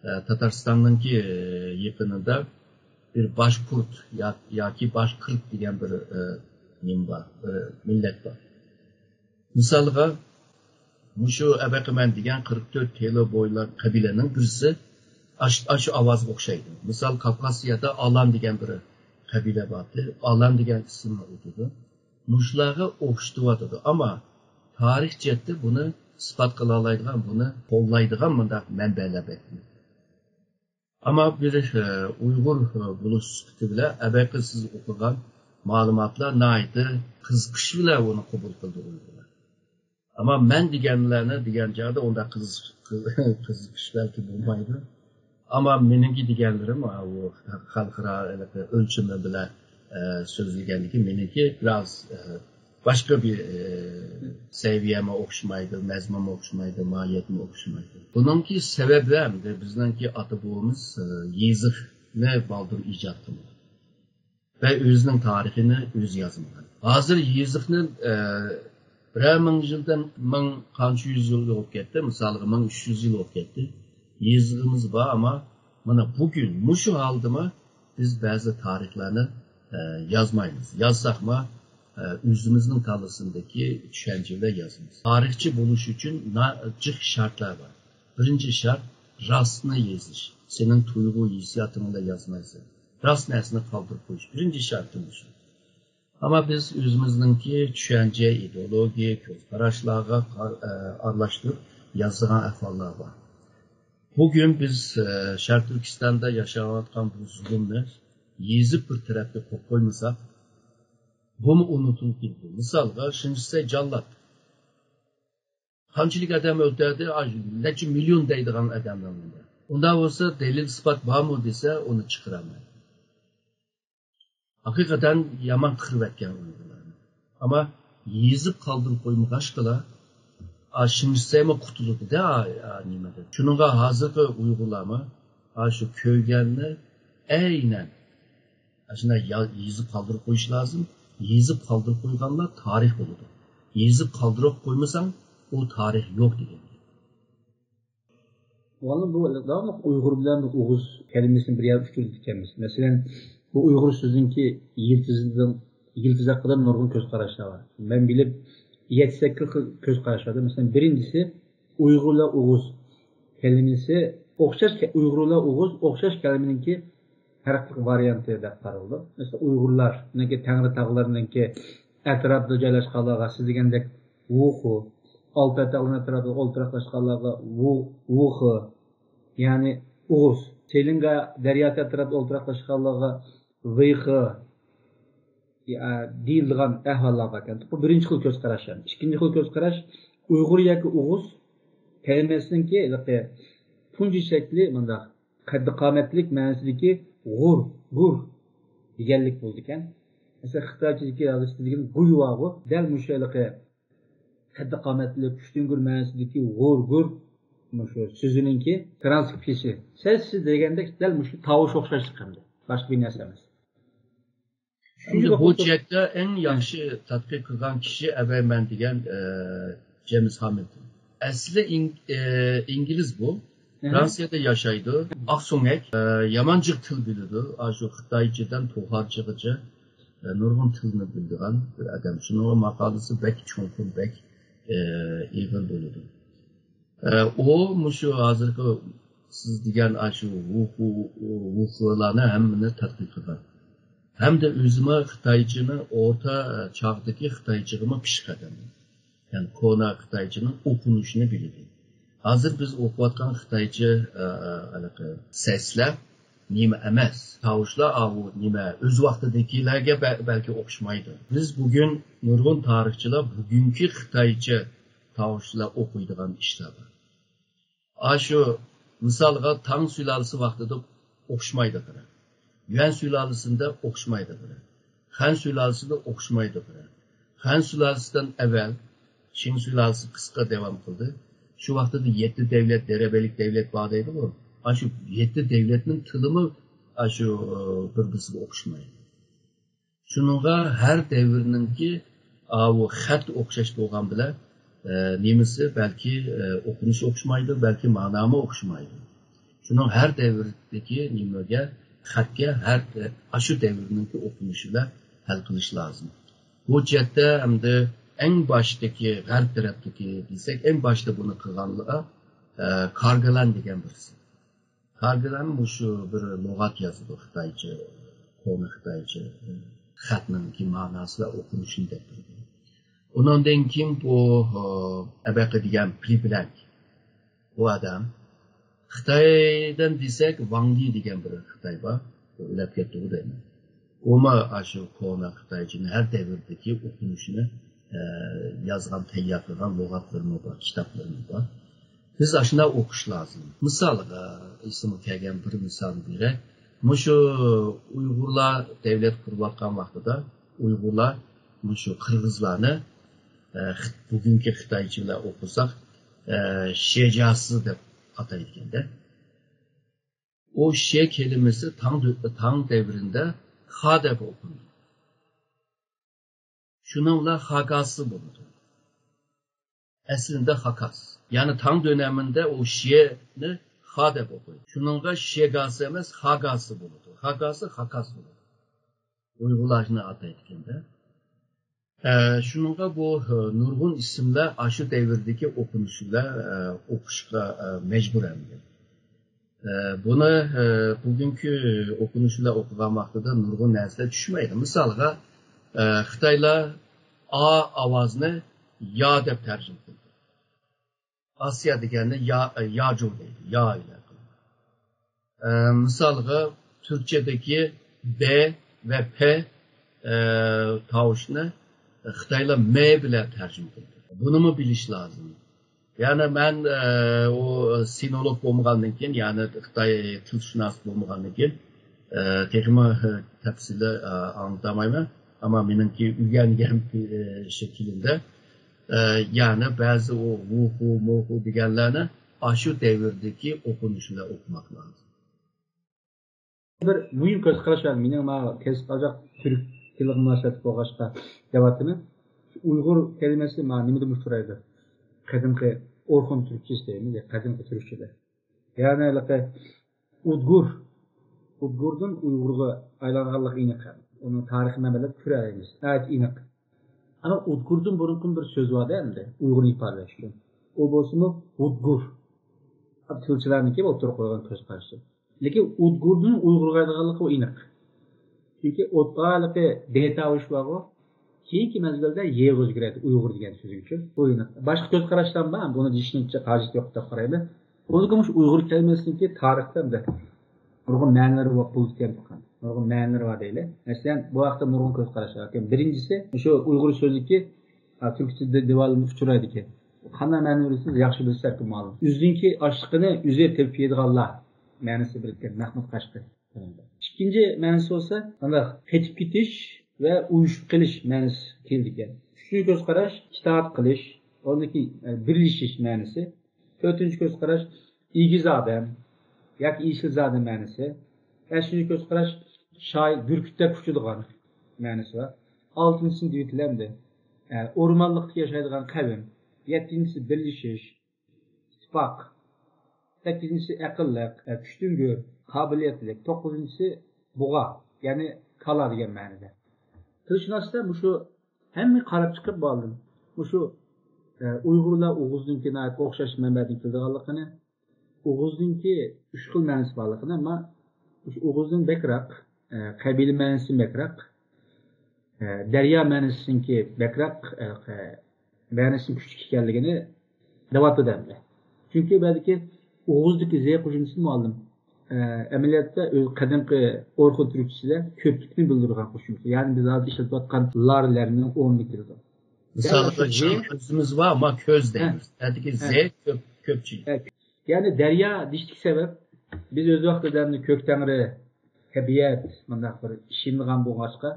ئە، تاتارىستاننىڭكى، ئە، يېقىنىدا بىر باشقۇرت يا-، ياكى باشقىرت دېگەن بىر، ئە، نېمە بار، بىر مىللەت بار. مىسالغا، مۇشۇ ئەبەقىمەن دېگەن قىرىق تۆت تېلو بويلار قەبىلىنىڭ بىرسى ئاش-، ئاشۇ ئاۋازغا ئوخشايدۇ. مىسال، كاۋكاسىيەدە ئالان دېگەن بىر قەبىلە بارتى. ئالان دېگەن ئىسىمنى ئۇتىدۇ. مۇشۇلارغا ئوخشىتىۋاتىدۇ. ئەمما تارىخ جەھەتتە بۇنى ئىسپات قىلالايدىغان، بۇنى قوللايدىغان مۇنداق مەنبەلەر بەك ئەمما بىر، ئە، ئۇيغۇر، ئە، بولۇش سۈپىتى بىلەن ئەبەقى سىز ئوقۇغان مەلۇماتلار ناھايىتى قىزىقىش بىلەن ئۇنى قوبۇل قىلدى ئۇيغۇرلار. ئەمما مەن دېگەنلەرنى دېگەن چاغدا ئۇنداق قىزىق-، قىزىقىش بەلكى بولمايدۇ. ئەمما مېنىڭكى دېگەنلىرىم، ئا، ئۇ خەلقئارا ئۆلچىمى بىلەن، ئە، سۆزلىگەندىكى مېنىڭكى بىراز، ئە، باشقا بىر، ئە، سەۋىيەمۇ ئوخشىمايدۇ، مەزمۇنمۇ ئوخشىمايدۇ، ماھىيەتمۇ ئوخشىمايدۇ. بۇنىڭكى سەۋەبى ھەمدە بىزنىڭكى ئاتا بوۋىمىز، ئە، يېزىقنى بالدۇر ئىجاد قىلغان ۋە ئۆزىنىڭ تارىخىنى ئۆزى يازمىغان. ھازىر يېزىقنى، ئە، بىرەر مىڭ يىلدىن، مىڭ قانچە يۈز يىل بولۇپ كەتتى، مىسالغا، مىڭ ئۈچ يۈز يىل بولۇپ كەتتى. يېزىقىمىز بار، ئەمما مانا بۈگۈن مۇشۇ ھالدىمۇ بىز بەزى تارىخلارنى، ئە، يازمايمىز. يازساقمۇ، ئە، ئۆزىمىزنىڭ تاللىسىندىكى چۈشەنچە بىلەن يازىمىز. تارىخچى بولۇش ئۈچۈن نا-، جىق شەرتلەر بار. بىرىنچى شەرت، راستنى يېزىش. سېنىڭ تۇيغۇ ھېسسىياتىڭ بىلەن يازمايسەن. راست نەرسىنى قالدۇرۇپ قويۇش. بىرىنچى شەرتىم شۇ. ئەمما بىز ئۆزىمىزنىڭكى چۈشەنچە، ئىدېئولوگىيە، كۆز قاراشلارغا قار-، ئە، ئارىلاشتۇرۇپ يازىدىغان ئەھۋاللار بار. بۈگۈن بىز، ئە، شەرقىي تۈركىستاندا ياشاۋاتقان بۇ زۇلۇمنى يېزىپ بىر تەرەپكە قويۇپ قويمىساق، بۇمۇ ئۇنتۇلۇپ كېتىدۇ. مىسالغا، شىنجىسەي جاللات. قانچىلىك ئادەم ئۆلتۈردى، ئاي، نەچچە مىليون دەيدىغان ئادەملەر بۇندا. ئۇنداق بولسا، دەلىل ئىسپات بارمۇ دېسە، ئۇنى چىقىرالمايدۇ. ھەقىقەتەن يامان قىرىۋەتكەن ئۇيغۇرلارنى. ئەمما يېزىپ قالدۇرۇپ قويمىغاچقىلا، ئا، شىنجىسەيمۇ قۇتۇلىدۇ-دە، ئا، ئا، نېمىدە. شۇنىڭغا ھازىرقى ئۇيغۇرلارمۇ، ئا، شۇ كۆرگەننى ئەينەن ئاشۇنداق يا-، يېزىپ قالدۇرۇپ قويۇش لازىم. يېزىپ قالدۇرۇپ قويغانلار تارىخ بولىدۇ. يېزىپ قالدۇرۇپ قويمىساڭ، ئۇ تارىخ يوق دېگەن گەپ. مۇئەللىم، بۇ داۋاملىق ئۇيغۇر بىلەن ئوغۇز كەلىمىسىنى بىر يەردە ئۇچرىتىدىكەنمىز. مەسىلەن، بۇ ئۇيغۇر سۆزىنىڭكى يىلتىزىدىن، يىلتىز ھەققىدە نۇرغۇن كۆز قاراشلار بار. مەن بىلىپ، يەتتە سەككىز خىل كۆز قاراش بار. مەسىلەن، بىرىنچىسى، ئۇيغۇر بىلەن ئوغۇز كەلىمىسى ئوخشاش كە-، ئۇيغۇرلار ئوغۇز ئوخشاش كەلىمىنىڭكى پەرقلىق ۋارىيانتى دەپ قارىلىدۇ. مەسىلەن، ئۇيغۇرلار، نېكى تەڭرى تاغلىرىنىڭكى ئەتراپىدا جايلاشقانلارغا سىز دېگەندەك ۋۇخۇ، ئالتاي تاغلىرىنىڭ ئەتراپىدا ئولتۇراقلاشقانلارغا ۋۇ-، ۋۇخۇ، يەنى ئوغۇز. سېلىنگا دەرياسى ئەتراپىدا ئولتۇراقلاشقانلارغا ۋېيخې، يا، دېيىلىدىغان ئەھۋاللار باركەن. بۇ بىرىنچى خىل كۆز قاراش. يەنى ئىككىنچى خىل كۆز قاراش، ئۇيغۇر ياكى ئوغۇز كەلىمىسىنىڭكى ھېلىقى تۇنجى شەكلى مۇنداق، قەددى قامەتلىك مەنىسىدىكى غۇر، گۇر دېگەنلىك بولىدىكەن. مەسىلەن، خىتايچىدىكى ھازىر سىز دېگەن گۇيۋاغۇ، دەل مۇشۇ ھېلىقى قەددى قامەتلىك، كۈچتۈڭگۈر مەنىسىدىكى غۇر، گۇر، مۇشۇ سۆزىنىڭكى ترانسكرىپسىيىسى. سەل سىز دېگەندەك دەل مۇشۇ تاۋۇش ئوخشاشلىق ھەمدە. باشقا بىر نەرسە ئەمەس. ئۈچىنچى ئەمدى بۇ بابتا جەھەتتە ئەڭ ياخشى تەتقىق قىلغان كىشى ئەۋەيمەن دېگەن، ئە، جېمىس ھامىلتون. ئەسلى ئىڭ-، ئە، ئىنگلىز بۇ. فرانسىيەدە ياشايدۇ. ئاقسۆڭەك، ئە، يامان جىق تىل بىلىدۇ. ئاشۇ خىتايچىدىن توخارچىغىچە، ئە، نۇرغۇن تىلنى بىلىدىغان بىر ئادەم. شۇنىڭغا ماقالىسى بەك چوڭقۇر، بەك، ئە، ئېغىر بولىدۇ. ئە، ئۇ مۇشۇ ھازىرقى سىز دېگەن ئاشۇ ۋۇخۇ-، ۋۇخۇلارنى ھەممىنى تەتقىق قىلغان. ھەمدە ئۆزىمۇ خىتايچىنى ئورتا چاغدىكى خىتايچىغىمۇ پىشقىدىم. يەنى كونا خىتايچىنىڭ ئوقۇنۇشىنى بىلىدۇ. ھازىر بىز ئوقۇۋاتقان خىتايچە، ئە، ئە، ھېلىقى سەسلەر نېمە ئەمەس. تاۋۇشلار ئاۋۇ نېمە ئۆز ۋاقتىدىكىلەرگە بە-، بەلكى ئوخشىمايدۇ. بىز بۈگۈن نۇرغۇن تارىخچىلار بۈگۈنكى خىتايچە تاۋۇشلار ئوقۇيدىغان ئىشلار بار. ئاشۇ مىسالغا تاڭ سۇلالىسى ۋاقتىدا ئوخشىمايدىغىنى، يۈەن سۇلالىسىدە ئوخشىمايدىغىنى، خەن سۇلالىسىدە ئوخشىمايدىغىنى، خەن سۇلالىسىدىن ئەۋۋەل شىڭ سۇلالىسى قىسقا داۋام قىلدى. شۇ ۋاقتىدا يەتتە دەۋلەت، دەرەبەلىك دەۋلەت بار دەيدىغۇ. ئاشۇ يەتتە دەۋلەتنىڭ تىلىمۇ ئاشۇ، ئە، بىر-بىرسىگە ئوخشىمايدۇ. شۇنىڭغا ھەر دەۋرنىڭكى ئاۋۇ خەت ئوخشاش بولغان بىلەن، ئە، نېمىسى بەلكى، ئە، ئوقۇنۇشى ئوخشىمايدۇ، بەلكى مانامۇ ئوخشىمايدۇ. شۇنىڭ ھەر دەۋردىكى نېمىگە، خەتكە ھەر، ئە، ئاشۇ دەۋرنىڭكى ئوقۇنۇشى بىلەن ھەل قىلىش لازىم. بۇ جەھەتتە ئەمدى ئەڭ باشتىكى، غەرب تەرەپتىكى دېسەك، ئەڭ باشتا بۇنى قىلغانلار، ئە، كارگىلان دېگەن بىرسى. كارگىلان مۇشۇ بىر لۇغەت يازىدۇ، خىتايچە، كونا خىتايچە، خەتنىڭكى ماناسى ۋە ئوقۇلۇشىنى دەپ بېرىدۇ. ئۇنىڭدىن كېيىن بۇ، ئەبەقى دېگەن پلىبلەك، بۇ ئادەم خىتايدىن دېسەك، ۋاڭ لى دېگەن بىر خىتاي بار، ئۇ ئۆلۈپ كەتتىغۇ دەيمەن. ئۇمۇ ئاشۇ كونا خىتايچىنى ھەر دەۋردىكى ئوقۇلۇشىنى، ئە، يازغان، تەييار قىلغان لۇغەتلىرىمۇ بار، كىتابلىرىمۇ بار. بىز ئاشۇنداق ئوقۇش لازىم. مىسالغا، ئېسىمگە كەلگەن بىر مىسالنى بېرەي. مۇشۇ ئۇيغۇرلار دەۋلەت قۇرۇۋاتقان ۋاقتىدا ئۇيغۇرلار مۇشۇ قىرغىزلارنى، ئە، خىت-، بۈگۈنكى خىتايچە بىلەن ئوقۇساق، ئە، شېجاسى دەپ ئاتايدىكەن-دە. ئۇ شې كەلىمىسى تاڭ دۆ-، تاڭ دەۋرىدە خا دەپ ئوقۇلدى. شۇنىڭ بىلەن خاگاسى بولىدۇ. ئەسلىدە خاكاس. يەنى تاڭ دۆنىمىدە ئۇ شېنى خا دەپ ئوقۇيدۇ. شۇنىڭغا شېگاسى ئەمەس، خاگاسى بولىدۇ. خاگاسى خاكاس بولىدۇ. ئۇيغۇرلار شۇنداق ئاتايدىكەن-دە. ئە، شۇنىڭغا بۇ، ئە، نۇرغۇن ئىسىملەر ئاشۇ دەۋردىكى ئوقۇنۇشى بىلەن، ئە، ئوقۇشقا، ئە، مەجبۇر ئەمدى. ئە، بۇنى، ئە، بۈگۈنكى ئوقۇنۇشى بىلەن ئوقۇغان ۋاقتىدا نۇرغۇن نەرسىلەر چۈشمەيدۇ. مىسالغا، ئە، خىتايلار ئا ئاۋازنى يا دەپ تەرجىمە قىلدى. ئاسىيا دېگەننى يا، ياجۇ دەيدۇ. يا ئىلە قىلىدۇ. ئە، مىسالغا، تۈركچىدىكى ب ۋە پ، ئە، تاۋۇشنى خىتايلار م بىلەن تەرجىمە قىلىدۇ. بۇنىمۇ بىلىش لازىم. يەنى مەن، ئە، ئۇ سىنولوگ بولمىغاندىن كېيىن، يەنى خىتاي تىلشۇناسى بولمىغاندىن كېيىن، ئە، تېخىمۇ، ئە، تەپسىلىي، ئە، ئاڭلىتالمايمەن. ئەمما مېنىڭكى ئۆگەنگەن، ئە، شەكلىمدە، ئە، يەنى بەزى ئۇ ۋۇخۇ، موخۇ دېگەنلەرنى ئاشۇ دەۋردىكى ئوقۇنۇشى بىلەن ئوقۇماق لازىم. بىر مۇھىم كۆز قاراش بار. مېنىڭ مانا كەسىپ ئازراق تۈرك تىلىغا مۇناسىۋەتلىك بولغاچقا دەۋاتىمەن. ئۇيغۇر كەلىمىسى مانا نېمىدىن بۇرۇن تۇرايدۇ؟ قەدىمكى ئورخۇن تۈركچىسى دەيمىز، قەدىمكى تۈركچىدە. يەنى ھېلىقى ئۇدگۇر. ئۇدگۇردىن ئۇيغۇرغا ئايلانغانلىقى ئېنىق. ئۇنىڭ تارىخىي مەنبەلەردە كۆرەلەيمىز. ناھايىتى ئېنىق. ئەمما ئۇدگۇردىن بۇرۇنقى بىر سۆز بار-دە ئەمدى، ئۇيغۇرنى ئىپادىلەش ئۈچۈن. ئۇ بولسىمۇ ھۇدگۇر. تىلچىلارنىڭكى ئوتتۇرىغا قويغان كۆز قارىشى. لېكىن ئۇدگۇردىن ئۇيغۇرغا ئايلانغانلىقى ئۇ ئېنىق. چۈنكى ئوت-، ھېلىقى دېتاۋۇش بارغۇ، كېيىنكى مەزگىلدە يېغۇز كىرەتتى ئۇيغۇر دېگەن سۆزگىچۇ. بۇ ئېنىق. باشقا كۆز قاراشلارمۇ بار، بۇنى دېيىشنىڭ ھاجىتى يوق دەپ قارايمەن. بولدىكى مۇشۇ ئۇيغۇر كەلىمىسىنىڭكى تارىختا ھەمدە نۇرغۇن مەنىلىرى بولىدىكەن، نۇرغۇن مەنىلىرى بار دەيلى. مەسىلەن، بۇ ھەقتە نۇرغۇن كۆز قاراش بار. بىرىنچىسى، مۇشۇ ئۇيغۇر سۆزلۈكى، ھە، تۈركىي تىلدا دىۋانلىرىدا ئۇچرايدىكەن. قانداق مەنىنى بىلسىڭىز ياخشى بىلسە ئەركىن مۇئەللىم. ئۆزىنىڭكى ئاشلىقىنى ئۆزى تېپىپ يەيدىغانلار مەنىسى بىلىدىكەن، مەھمۇد قەشقىرى. ئىككىنچى مەنىسى بولسا، قانداق قېتىپ كېتىش ۋە ئۇيۇشۇپ قېلىش مەنىسى كېلىدىكەن. ئۈچىنچى كۆز قاراش، ئىتائەت قىلىش، ئۇنىڭدىكى، ئە، بىرلىشىش مەنىسى. تۆتىنچى كۆز قاراش، ئېگىز ئادەم ياكى ئېسىل زادە مەنىسى. بەشىنچى كۆز قاراش، شايى بۈركۈت دەپ ئۇچىدىغان مەنىسى بار. ئالتىنچىسىنى دېيىۋېتىلەمدى. ئە، ئورمانلىقتا ياشايدىغان قەۋم. يەتتىنچىسى بىرلىشىش، ئىتتىپاق. سەككىزىنچىسى ئەقىللىق، ئە، كۈچتۈڭگۈر، قابىلىيەتلىك. توققۇزىنچىسى بۇغا، يەنى كالا دېگەن مەنىدە. تىلشۇناسلار مۇشۇ ھەممىگە قاراپ چىقىپ بۇ ئالدىن مۇشۇ، ئە، ئۇيغۇرلار ئوغۇزنىڭكى ناھايىتى ئوخشاش مەنبەدىن كېلىدىغانلىقىنى، ئوغۇزنىڭكى ئۈچ خىل مەنىسى بارلىقىنى، ئەمما مۇشۇ ئوغۇزنىڭ بەكرەك، ئە، قەبىلە مەنىسى بەكرەك، ئە، دەريا مەنىسىنىڭكى بەكرەك، ئە، قە-، مەنىسىنىڭ كۈچلۈك ئىكەنلىكىنى دەۋاتىدۇ ئەمدى. چۈنكى بەلكى ئوغۇزدىكى زې قوشۇمچىسى مۇئەللىم، ئە، ئەمەلىيەتتە ئۆز قەدىمكى ئورخۇن تۈركچىسىدە كۆپلۈكنى بىلدۈرىدىغان قوشۇمچە. يەنى بىز ھازىر ئىشلىتىۋاتقان لارلەرنىڭ ئورنىدا كېلىدۇ. مىسالغا، يەنى ئوشۇ زې ئۆزىمىز بار، ئەمما كۆز ھە. دەيمىز. ئەتىكى ھە. زې كۆپ، كۆپچىلىك. ھە. يەنى دەريا دېيىشتىكى سەۋەب، بىز ئۆز ۋاقتىدا ئەمدى كۆك تەڭرى، تەبىئەت، مۇنداق بىر ئىشىنىدىغان بولغاچقا،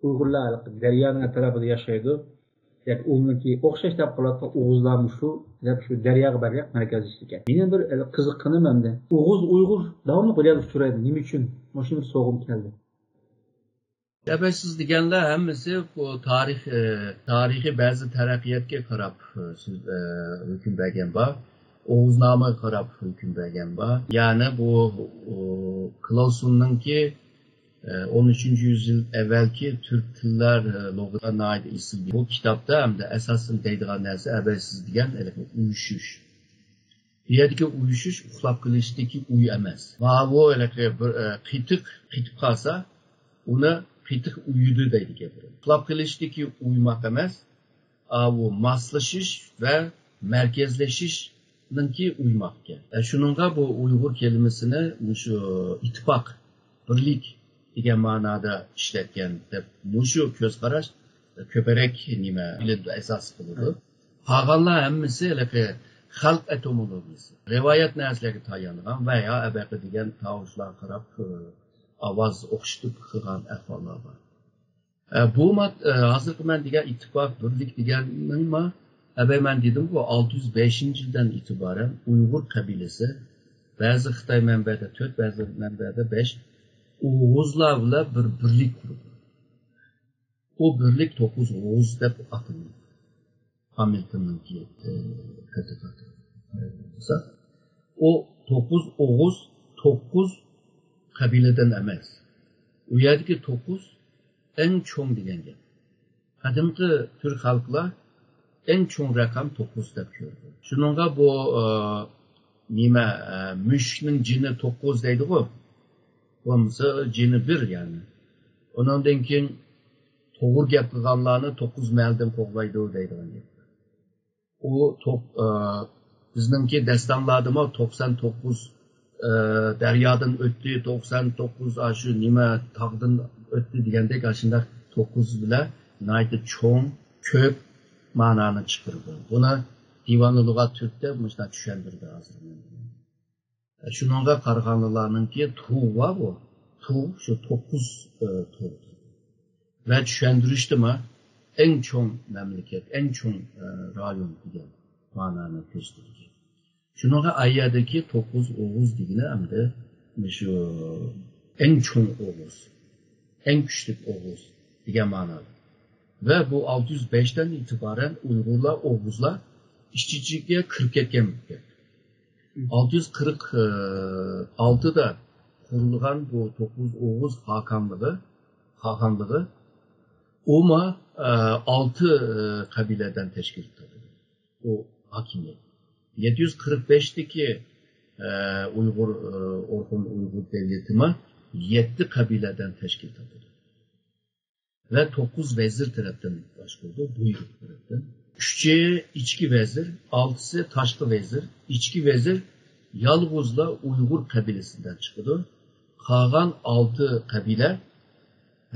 ئۇيغۇرلار ھېلىقى دەريانىڭ ئەتراپىدا ياشايدۇ. دەپ ئۇنىڭكى ئوخشاش دەپ قىلىۋاتقان ئوغۇزلارمۇ شۇ دەپ شۇ دەرياغا بەرگەن مەركەزلىشىدىكەن. مېنىڭ بىر، ئە، قىزىققىنىم ئەمدى. ئوغۇز، ئۇيغۇر داۋاملىق بىر يەردە ئۇچرايدۇ. نېمە ئۈچۈن؟ مۇشۇ بىر سوئالىم كەلدى. ئەبەسىز دېگەنلەر ھەممىسى بۇ تارىخ، ئە، تارىخىي بەزى تەرەققىياتقا قاراپ، ئە، سۆز، ئە، ھۆكۈم بەرگەن بار. ئوغۇزنامىغا قاراپ ھۆكۈم بەرگەن بار. يەنى بۇ، ئۇ، كلاۋسوننىڭكى ئون ئۈچىنچى يۈزيىل ئەۋۋەلكى تۈرك تىللار، ئە، لۇغىتى ناھايىتى ئېسىل. بۇ كىتابتا ھەمدە ئەساسەن دەيدىغان نەرسە ئەبەسىز دېگەن ھېلىقى ئۇيۇشۇش. بۇ يەردىكى ئۇيۇشۇش ئۇخلاپ قېلىشتىكى ئۇيۇ ئەمەس. ماۋۇ ھېلىقى بىر، ئە، قېتىق قېتىپ قالسا، ئۇنى قېتىق ئۇيۇيدۇ دەيدىكەن. ئۇخلاپ قېلىشتىكى ئۇيۇماق ئەمەس، ئاۋۇ ماسلىشىش ۋە مەركەزلىشىشنىڭكى ئۇيماقكەن. ئە، شۇنىڭغا بۇ ئۇيغۇر كەلىمىسىنى مۇشۇ ئىتتىپاق، بىرلىك دېگەن مانادا ئىشلەتكەن دەپ مۇشۇ كۆز قاراش كۆپرەك نېمە بىلىدۇ، ئاساس قىلىدۇ. قالغانلار ھەممىسى ھېلىقى خەلق ئېتىمولوگىيىسى، رىۋايەت نەرسىلەرگە تايانغان ۋە يا ئەبەقە دېگەن تاۋۇشلارغا قاراپ، ئاۋاز ئوخشىتىپ قىلغان ئەھۋاللار بار. ئە، بۇ مات-، ئە، ھازىرقى مەن دېگەن ئىتتىپاق، بىرلىك دېگەننىڭمۇ، ئەبەي مەن دېدىمغۇ، ئالتە يۈز بەشىنچى يىلدىن ئېتىبارەن ئۇيغۇر قەبىلىسى، بەزى خىتاي مەنبەدە تۆت، بەزى مەنبەدە بەش، ئوغۇزلار بىلەن بىر بىرلىك قۇرىدۇ. ئۇ بىرلىك توققۇز ئوغۇز دەپ ئاتىلىدۇ. ھامىلتوننىڭكى، ئە، تەتقىقاتى بولسا، ئۇ توققۇز ئوغۇز، توققۇز قەبىلىدىن ئەمەس. ئۇ يەردىكى توققۇز ئەڭ چوڭ دېگەن گەپ. قەدىمكى تۈرك خەلقلەر ئەڭ چوڭ رەقەم توققۇز دەپ كۆرىدۇ. شۇنىڭغا بۇ، ئە، نېمە، ئە، مۈشۈكنىڭ جېنى توققۇز دەيدىغۇ. بولمىسا جېنى بىر يەنى. ئۇنىڭدىن كېيىن توغرا گەپ قىلغانلارنى توققۇز مەلدىن قوغلايدۇ دەيدىغان گەپ. ئۇ توق-، ئە، بىزنىڭكى دەستانلاردىمۇ توقسان توققۇز، ئە، دەريادىن ئۆتتى، توقسان توققۇز ئاشۇ نېمە تاغدىن ئۆتتى دېگەندەك ئاشۇنداق توققۇز بىلەن ناھايىتى چوڭ، كۆپ مانانى چىقىرىدۇ. بۇنى دىۋانۇ لۇغات تۈركتە مۇشۇنداق چۈشەندۈردى ھازىر. شۇنىڭغا قارىغانلارنىڭكى تۇ بارغۇ، تۇ شۇ توققۇز، ئە، تۇ. ۋە چۈشەندۈرۈشتىمۇ ئەڭ چوڭ مەملىكەت، ئەڭ چوڭ، ئە، رايون دېگەن مانانى كۆرسىتىدىكەن. شۇنىڭغا ئا يەردىكى توققۇز ئوغۇز دېگىنى ئەمدى شۇ ئەڭ چوڭ ئوغۇز، ئەڭ كۈچلۈك ئوغۇز دېگەن مانادا. ۋە بۇ ئالتە يۈز بەشتىن ئېتىبارەن ئۇيغۇرلار، ئوغۇزلار ئىچ-ئىچىگە كىرىپ كەتكەن بولۇپ كەتتى. ئالتە يۈز قىرىق ئالتىدا قۇرۇلغان بۇ توققۇز ئوغۇز خاقانلىقى، خاقانلىقى، ئۇمۇ، ئە، ئالتە، ئە، قەبىلىدىن تەشكىل تاپىدۇ. ئۇ ھاكىمىيەت. يەتتە يۈز قىرىق بەشتىكى ئە، ئۇيغۇر، ئە، ئورخۇن ئۇيغۇر دەۋلىتىمۇ يەتتە قەبىلەدىن تەشكىل تاپىدۇ. ۋە توققۇز ۋەزىر تەرەپتىن باشقۇرىدۇ، بۇيرۇق تەرەپتىن. ئۈچى ئىچكى ۋەزىر، ئالتىسى تاشقى ۋەزىر. ئىچكى ۋەزىر يالغۇزلا ئۇيغۇر قەبىلىسىدىن چىقىدۇ. قالغان ئالتە قەبىلە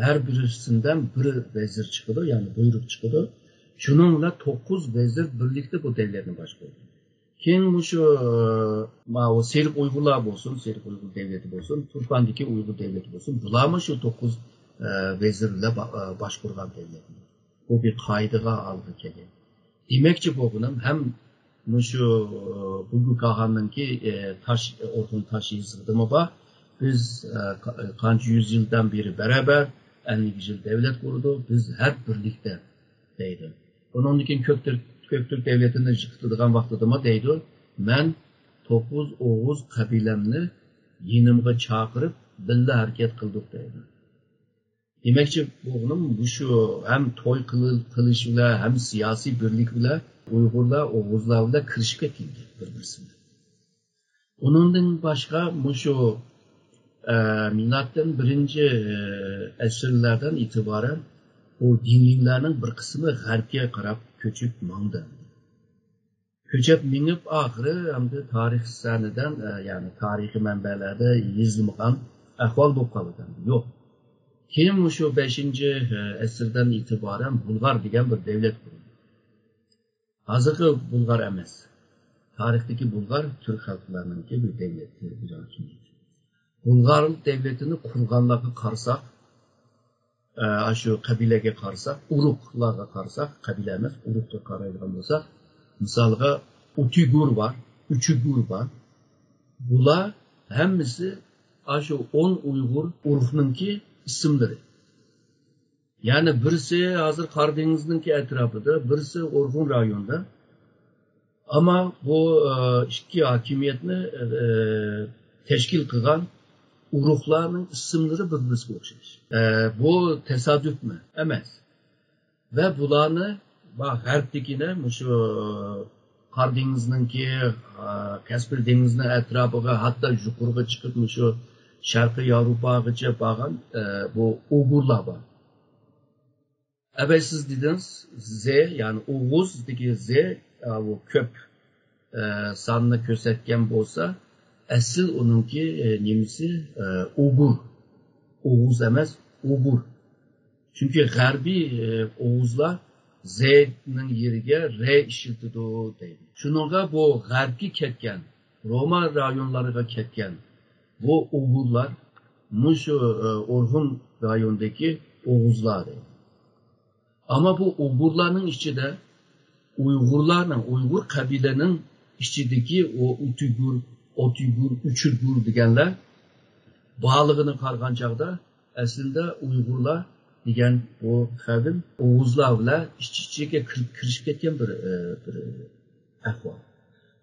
ھەر بىرسىدىن بىر ۋەزىر چىقىدۇ، يەنى بۇيرۇق چىقىدۇ. شۇنىڭ بىلەن توققۇز ۋەزىر بىرلىكتە بۇ دەۋلەتنى باشقۇرىدۇ. كېيىن مۇشۇ، ماۋۇ سېرىق ئۇيغۇرلار بولسۇن، سېرىق ئۇيغۇر دەۋلىتى بولسۇن، تۇرپاندىكى ئۇيغۇر دەۋلىتى بولسۇن، بۇلارمۇ شۇ توققۇز، ئە، ۋەزىر بىلەن با-، ئە، باشقۇرغان دەۋلەت. بۇ بىر قائىدىگە ھالغا كەلگەن. دېمەكچى بولغىنىم ھەم مۇشۇ، ئە، بۈگۈنكى ئاخاننىڭكى، ئە، تاش، ئورخۇن تاش يېزىقىدىمۇ بار. بىز، ئە، قا-، قانچە يۈز يىلدىن بېرى بەرابەر، ئەللىك يىل دەۋلەت قۇرىدۇ، بىز ھەر بىرلىكتە دەيدۇ. ئۇنىڭدىن كېيىن كۆكتۈرك، كۆكتۈرك دەۋلىتىنى يىقىتىدىغان ۋاقتىدىمۇ دەيدۇ، مەن توققۇز ئوغۇز قەبىلەمنى يېنىمغا چاقىرىپ، بىللە ھەرىكەت قىلدۇق دەيدۇ. دېمەكچى بولغىنىم مۇشۇ ھەم توي قىلىل-، قىلىش بىلەن، ھەم سىياسىي بىرلىك بىلەن ئۇيغۇرلار ئوغۇزلار بىلەن كىرىشىپ كەتكەن گەپ بىر-بىرسىگە. ئۇنىڭدىن باشقا مۇشۇ، ئە، مىلادتىن بىرىنچى، ئە، ئەسىرلەردىن ئېتىبارەن بۇ دىنلىلەرنىڭ بىر قىسمى غەربكە قاراپ كۆچۈپ ماڭدى. كۆچۈپ مېڭىپ ئاخىرى ئەمدى تارىخ سەھنىدىن، ئە، يەنى تارىخىي مەنبەلەردە يېزىلمىغان ئەھۋال بولۇپ قالدى. يوق. كېيىن مۇشۇ بەشىنچى، ئە، ئەسىردىن ئېتىبارەن بۇلغار دېگەن بىر دەۋلەت قۇرۇلدى. ھازىرقى بۇلغار ئەمەس. تارىختىكى بۇلغار تۈرك خەلقلەرنىڭكى بىر دەۋلىتى، بىر ھاكىمىيىتى. بۇلغار دەۋلىتىنى قۇرغانلارغا قارىساق، ئە، ئاشۇ قەبىلىگە قارىساق، ئۇرۇقلارغا قارىساق، قەبىلە ئەمەس، ئۇرۇققا قارايدىغان بولساق، مىسالغا ئۇتۇيگۇر بار، ئۈچۈگۇر بار. بۇلار ھەممىسى ئاشۇ ئون ئۇيغۇر ئۇرۇقنىڭكى ئىسىملىرى. يەنى بىرسى ھازىر قارا دېڭىزنىڭكى ئەتراپىدا، بىرسى ئورخۇن رايونىدا. ئەمما بۇ، ئە، ئىككى ھاكىمىيەتنى، ئە، تەشكىل قىلغان ئۇرۇقلارنىڭ ئىسىملىرى بىر-بىرسىگە ئوخشاش. ئە، بۇ تاسادىپمۇ؟ ئەمەس. ۋە بۇلارنى، با-، غەربتىكىنى، مۇشۇ قارا دېڭىزنىڭكى، ئە، كەسپىي دېڭىزنىڭ ئەتراپىغا، ھەتتا يۇقىرىغا چىقىپ، مۇشۇ شەرقىي ياۋروپاغىچە بارغان، ئە، بۇ ئۇيغۇرلار بار. ئەبەي سىز دېدىڭىز، زې، يەنى ئوغۇزدىكى زې، ئە، ئۇ كۆپ، ئە، ساننى كۆرسەتكەن بولسا، ئەسلى ئۇنىڭكى، ئە، نېمىسى، ئە، ئۇيغۇر. ئوغۇز ئەمەس، ئۇيغۇر. چۈنكى غەربىي، ئە، ئوغۇزلار زېنىڭ يېرىگە رې ئىشلىتىدۇ دەيدۇ. شۇنىڭغا بۇ غەربكە كەتكەن، روما رايونلىرىغا كەتكەن بۇ ئۇيغۇرلار مۇشۇ، ئە، ئورخۇن رايونىدىكى ئوغۇزلار دەيدۇ. ئەمما بۇ ئۇيغۇرلارنىڭ ئىچىدە ئۇيغۇرلارنىڭ، ئۇيغۇر قەبىلىنىڭ ئىچىدىكى ئۇ ئۇتۇيگۇر، ئوتۇيگۇر، ئۈچۈرگۇر دېگەنلەر بارلىقىنى قارىغان چاغدا ئەسلىدە ئۇيغۇرلار دېگەن بۇ قەۋم ئوغۇزلار بىلەن ئىچ-ئىچىگە كىرىپ، كىرىشىپ كەتكەن بىر، ئە، بىر ئەھۋال.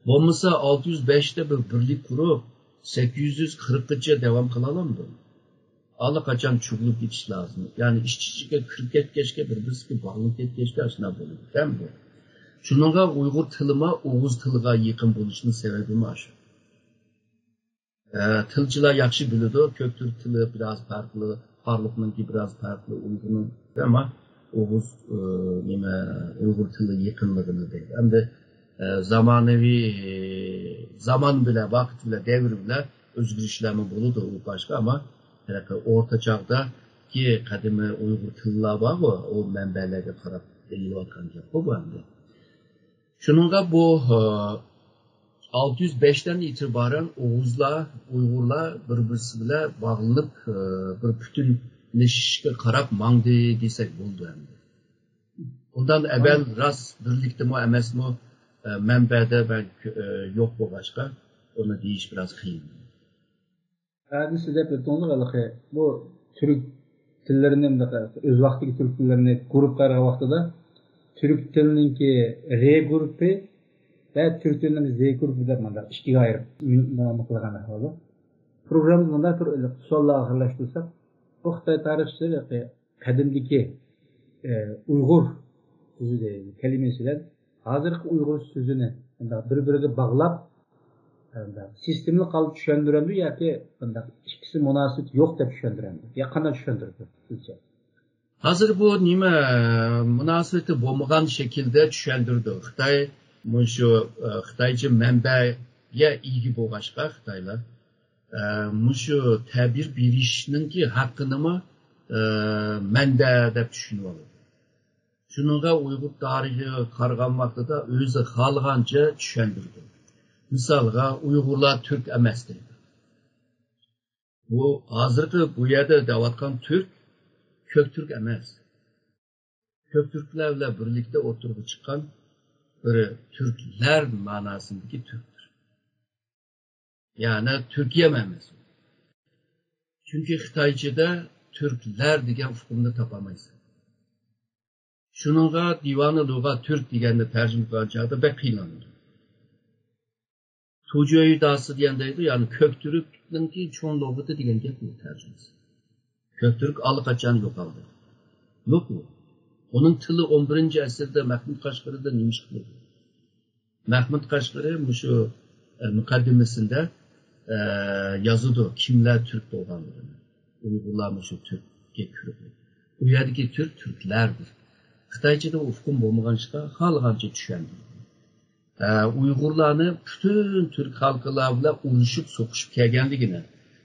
بولمىسا ئالتە يۈز بەشتە بىر بىرلىك قۇرۇپ، سەككىز يۈز قىرىققىچە داۋام قىلالامدۇ؟ ئاللىقاچان چۈگۈلۈپ كېتىش لازىم. يەنى ئىچ-ئىچىگە كىرىپ كەتكەچكە، بىر-بىرسىگە باغلىنىپ كەتكەچكە ئاشۇنداق بولىدۇ، دەمدۇ؟ شۇنىڭغا ئۇيغۇر تىلىمۇ ئوغۇز تىلىغا يېقىن بولۇشنىڭ سەۋەبىمۇ ئاشۇ. ئە، تىلچىلار ياخشى بىلىدۇ، كۆكتۈرك تىلى بىراز پەرقلىق، قارلۇقنىڭكى بىراز پەرقلىق ئۇيغۇرنىڭ، ئەمما ئوغۇز، ئە، نېمە، ئۇيغۇر تىلى يېقىنلىقىنى دەيدۇ. ئەمدى، ئە، زامانىۋى، ئە، زامان بىلەن، ۋاقىت بىلەن، دەۋر بىلەن ئۆزگىرىشلەرمۇ بولىدۇ، ئۇ باشقا. ئەمما ھېلىقى ئورتا چاغدىكى قەدىمىي ئۇيغۇر تىللار بارغۇ، ئۇ مەنبەلەرگە قاراپ دېيىلىۋاتقان گەپقۇ بۇ ئەمدى. شۇنىڭغا بۇ، ئە، ئالتە يۈز بەشتىن ئېتىبارەن ئوغۇزلار، ئۇيغۇرلار بىر-بىرسى بىلەن باغلىنىپ، ئە، بىر پۈتۈنلىشىشكە قاراپ ماڭدى دېسەك بولىدۇ ئەمدى. ئۇنداق ئەۋەل راست بىرلىكتىمۇ ئەمەسمۇ، ئە، مەنبەدە بەك، ئە، يوق بولغاچقا، ئۇنى دېيىش بىراز قىيىن. ھە، سىز دەپ ئۆتتىڭىز ھېلىقى، بۇ تۈرك تىللىرىنى، مۇنداق ئۆز ۋاقتىدىكى تۈرك تىللىرىنى گۇرۇپپا ئايرىغان ۋاقتىدا، تۈرك تىلىنىڭكى رې گۇرۇپپى ۋە تۈرك تىلىنىڭ زې گۇرۇپپى دەپ مۇنداق ئىككىگە ئايرىپ مۇ-، مۇ-، قىلغان ئەھۋالدا. پروگراممىمىز مۇنداق بىر ئۇسۇلدا ئاخىرلاشتۇرساق، بۇ خىتاي تارىخچىلىرى قەدىمدىكى، ئە، ئۇيغۇر سۆزى دەيدۇ، كەلىمىسى بىلەن ھازىرقى ئۇيغۇر سۆزىنى مۇنداق بىر-بىرىگە باغلاپ، قانداق سىستېمىلىق ھالدا چۈشەندۈرەمدۇ ياكى قانداق ئىككىسى مۇناسىۋىتى يوق دەپ چۈشەندۈرەمدۇ؟ يا قانداق چۈشەندۈرىدۇ سىزچە؟ ھازىر بۇ نېمە، مۇناسىۋىتى بولمىغان شەكىلدە چۈشەندۈرىدۇ. خىتاي مۇشۇ، ئە، خىتايچە مەنبەگە ئىگە بولغاچقا خىتايلار، ئە، مۇشۇ تەبىر بېرىشنىڭكى ھەققىنىمۇ، ئە، مەنبە دەپ چۈشىنىۋالىدۇ. شۇنىڭغا ئۇيغۇر تارىخىغا قارىغان ۋاقتىدا ئۆزى خالىغانچە چۈشەندۈرىدۇ. مىسالغا، ئۇيغۇرلار تۈرك ئەمەس دەيدۇ. بۇ ھازىرقى بۇ يەردە دەۋاتقان تۈرك، كۆك تۈرك ئەمەس. كۆك تۈركلەر بىلەن بىرلىكتە ئوتتۇرىغا چىققان بىر تۈركلەر ماناسىندىكى تۈركتۇر. يەنى تۈركىيەمۇ ئەمەس. چۈنكى خىتايچىدا تۈركلەر دېگەن ئۇقۇمنى تاپالمايسەن. شۇنىڭغا دىۋانۇ لۇغەت تۈرك دېگەننى تەرجىمە قىلغان چاغدا بەك قىينىلىدۇ. توجۆي داسى دېگەن دەيدۇ، يەنى كۆك تۈركنىڭكى چوڭ لۇغىتى دېگەن گەپ بۇ تەرجىمىسى. كۆك تۈرك ئاللىقاچان يوقالدى. يوق ئۇ. ئۇنىڭ تىلى ئون بىرىنچى ئەسىردە مەھمۇد قەشقىرىدە نېمە ئىش قىلىدۇ؟ مەھمۇد قەشقىرى مۇشۇ، ئە، مۇقەددىمىسىندە، ئە، يازىدۇ، كىملەر تۈرك بولغانلىقىنى. ئۇيغۇرلار مۇشۇ تۈرككە كىرىدۇ. ئۇ يەردىكى تۈرك تۈركلەردۇر. خىتايچىدا ئۇقۇم بولمىغان ئىشقا خالىغانچە چۈشەندۈرىدۇ. ئە، ئۇيغۇرلارنى پۈتۈن تۈرك خەلقلەر بىلەن ئۇرۇشۇپ، سوقۇشۇپ كەلگەنلىكىنى،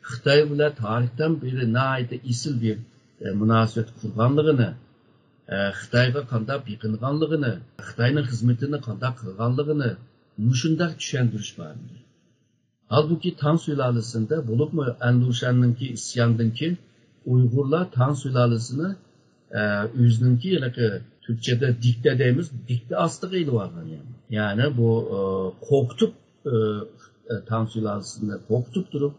خىتاي بىلەن تارىختىن بېرى ناھايىتى ئېسىل بىر، ئە، مۇناسىۋەت قۇرغانلىقىنى، ئە، خىتايغا قانداق بېقىنغانلىقىنى، خىتاينىڭ خىزمىتىنى قانداق قىلغانلىقىنى مۇشۇنداق چۈشەندۈرۈش بار ئىدى. ھالبۇكى، تاڭ سۇلالىسىندە، بولۇپمۇ ئەنلۇشەننىڭكى ئىسياندىن كېيىن ئۇيغۇرلار تاڭ سۇلالىسىنى، ئە، ئۆزىنىڭكى ھېلىقى تۈركچەدە دىكتە دەيمىز، دىكتە ئاستىغا ئېلىۋالغان يەنى. يەنى بۇ، ئە، قورقۇتۇپ، ئە، ئە، تاڭ سۇلالىسىنى قورقۇتۇپ تۇرۇپ،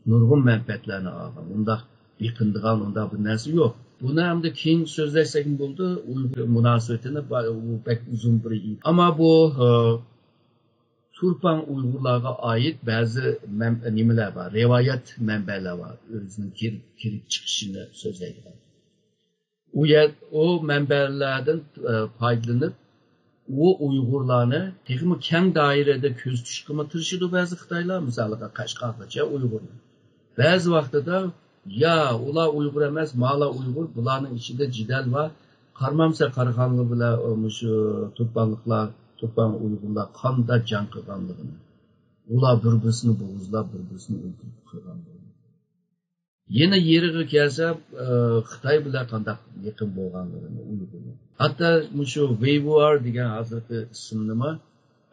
نۇرغۇن مەنپەئەتلەرنى ئالغان. ئۇنداق بېقىنىدىغان ئۇنداق بىر نەرسە يوق. بۇنى ئەمدى كېيىن سۆزلەشسەكمۇ بولىدۇ. ئۇيغۇر مۇناسىۋىتىنى با-، ئۇ بەك ئۇزۇن بىر ئىل. ئەمما بۇ، ئە، تۇرپان ئۇيغۇرلارغا ئائىت بەزى مەن-، نېمىلەر بار، رىۋايەت مەنبەلەر بار، ئۆزىنىڭ كېلىپ، كېلىپ چىقىشىنى سۆزلەيدىغان. ئۇ يەر، ئۇ مەنبەلەردىن، ئە، پايدىلىنىپ، ئۇ ئۇيغۇرلارنى تېخىمۇ كەڭ دائىرىدە كۆزىتىشكىمۇ تىرىشىدۇ بەزى خىتايلار، مىسالىغا، قەشقەرگىچە ئۇيغۇرنى. بەزى ۋاقتىدا، يا، ئۇلار ئۇيغۇر ئەمەس، مالا ئۇيغۇر، بۇلارنىڭ ئىچىدە جېدەل بار، قارىمامسەن قارىخانلار بىلەن، ئۇ، مۇشۇ تۇرپانلىقلار، تۇرپان ئۇيغۇرلار قانداق جەڭ قىلغانلىقىنى، ئۇلار بىر-بىرسىنى بوغۇزلاپ، بىر-بىرسىنى ئۆلتۈرۈپ قىلغانلىقىنى. يەنە يېرىغا كەلسە، ئە، خىتاي بىلەن قانداق يېقىن بولغانلىقىنى ئۇيغۇرنىڭ. ھەتتا مۇشۇ ۋېيۋۇئار دېگەن ھازىرقى ئىسىمنىمۇ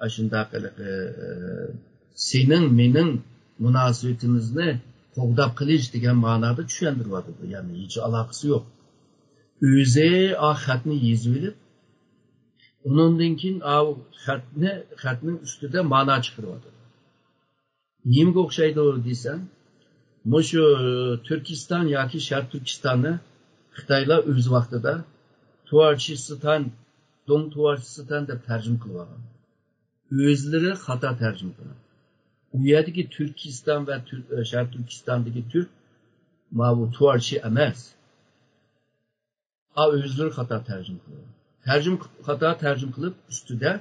ئاشۇنداق ھېلىقى، ئە، سېنىڭ مېنىڭ مۇناسىۋىتىمىزنى قوغداپ قېلىش دېگەن مانادا چۈشەندۈرۈۋاتىدۇ. يەنى ھېچ ئالاقىسى يوق. ئۆزى ئا خەتنى يېزىۋېلىپ، ئۇنىڭدىن كېيىن ئاۋۇ خەتنى، خەتنىڭ ئۈستىدە مانا چىقىرىۋاتىدۇ. نېمىگە ئوخشايدۇ دېسەم، مۇشۇ تۈركىستان ياكى شەرقىي تۈركىستاننى خىتايلار ئۆز ۋاقتىدا تۇۋارچىستان، دوڭ تۇۋارچىستان دەپ تەرجىمە قىلىۋالغان. ئۆزلىرى خاتا تەرجىمە قىلغان. ئۇ يەردىكى تۈركىستان ۋە تۈر-، شەرقىي تۈركىستاندىكى تۈرك ماۋۇ تۇۋارچى ئەمەس. ئا، ئۆزلىرى خاتا تەرجىمە قىلغان. تەرجىمە، خاتا تەرجىمە قىلىپ، ئۈستىدە،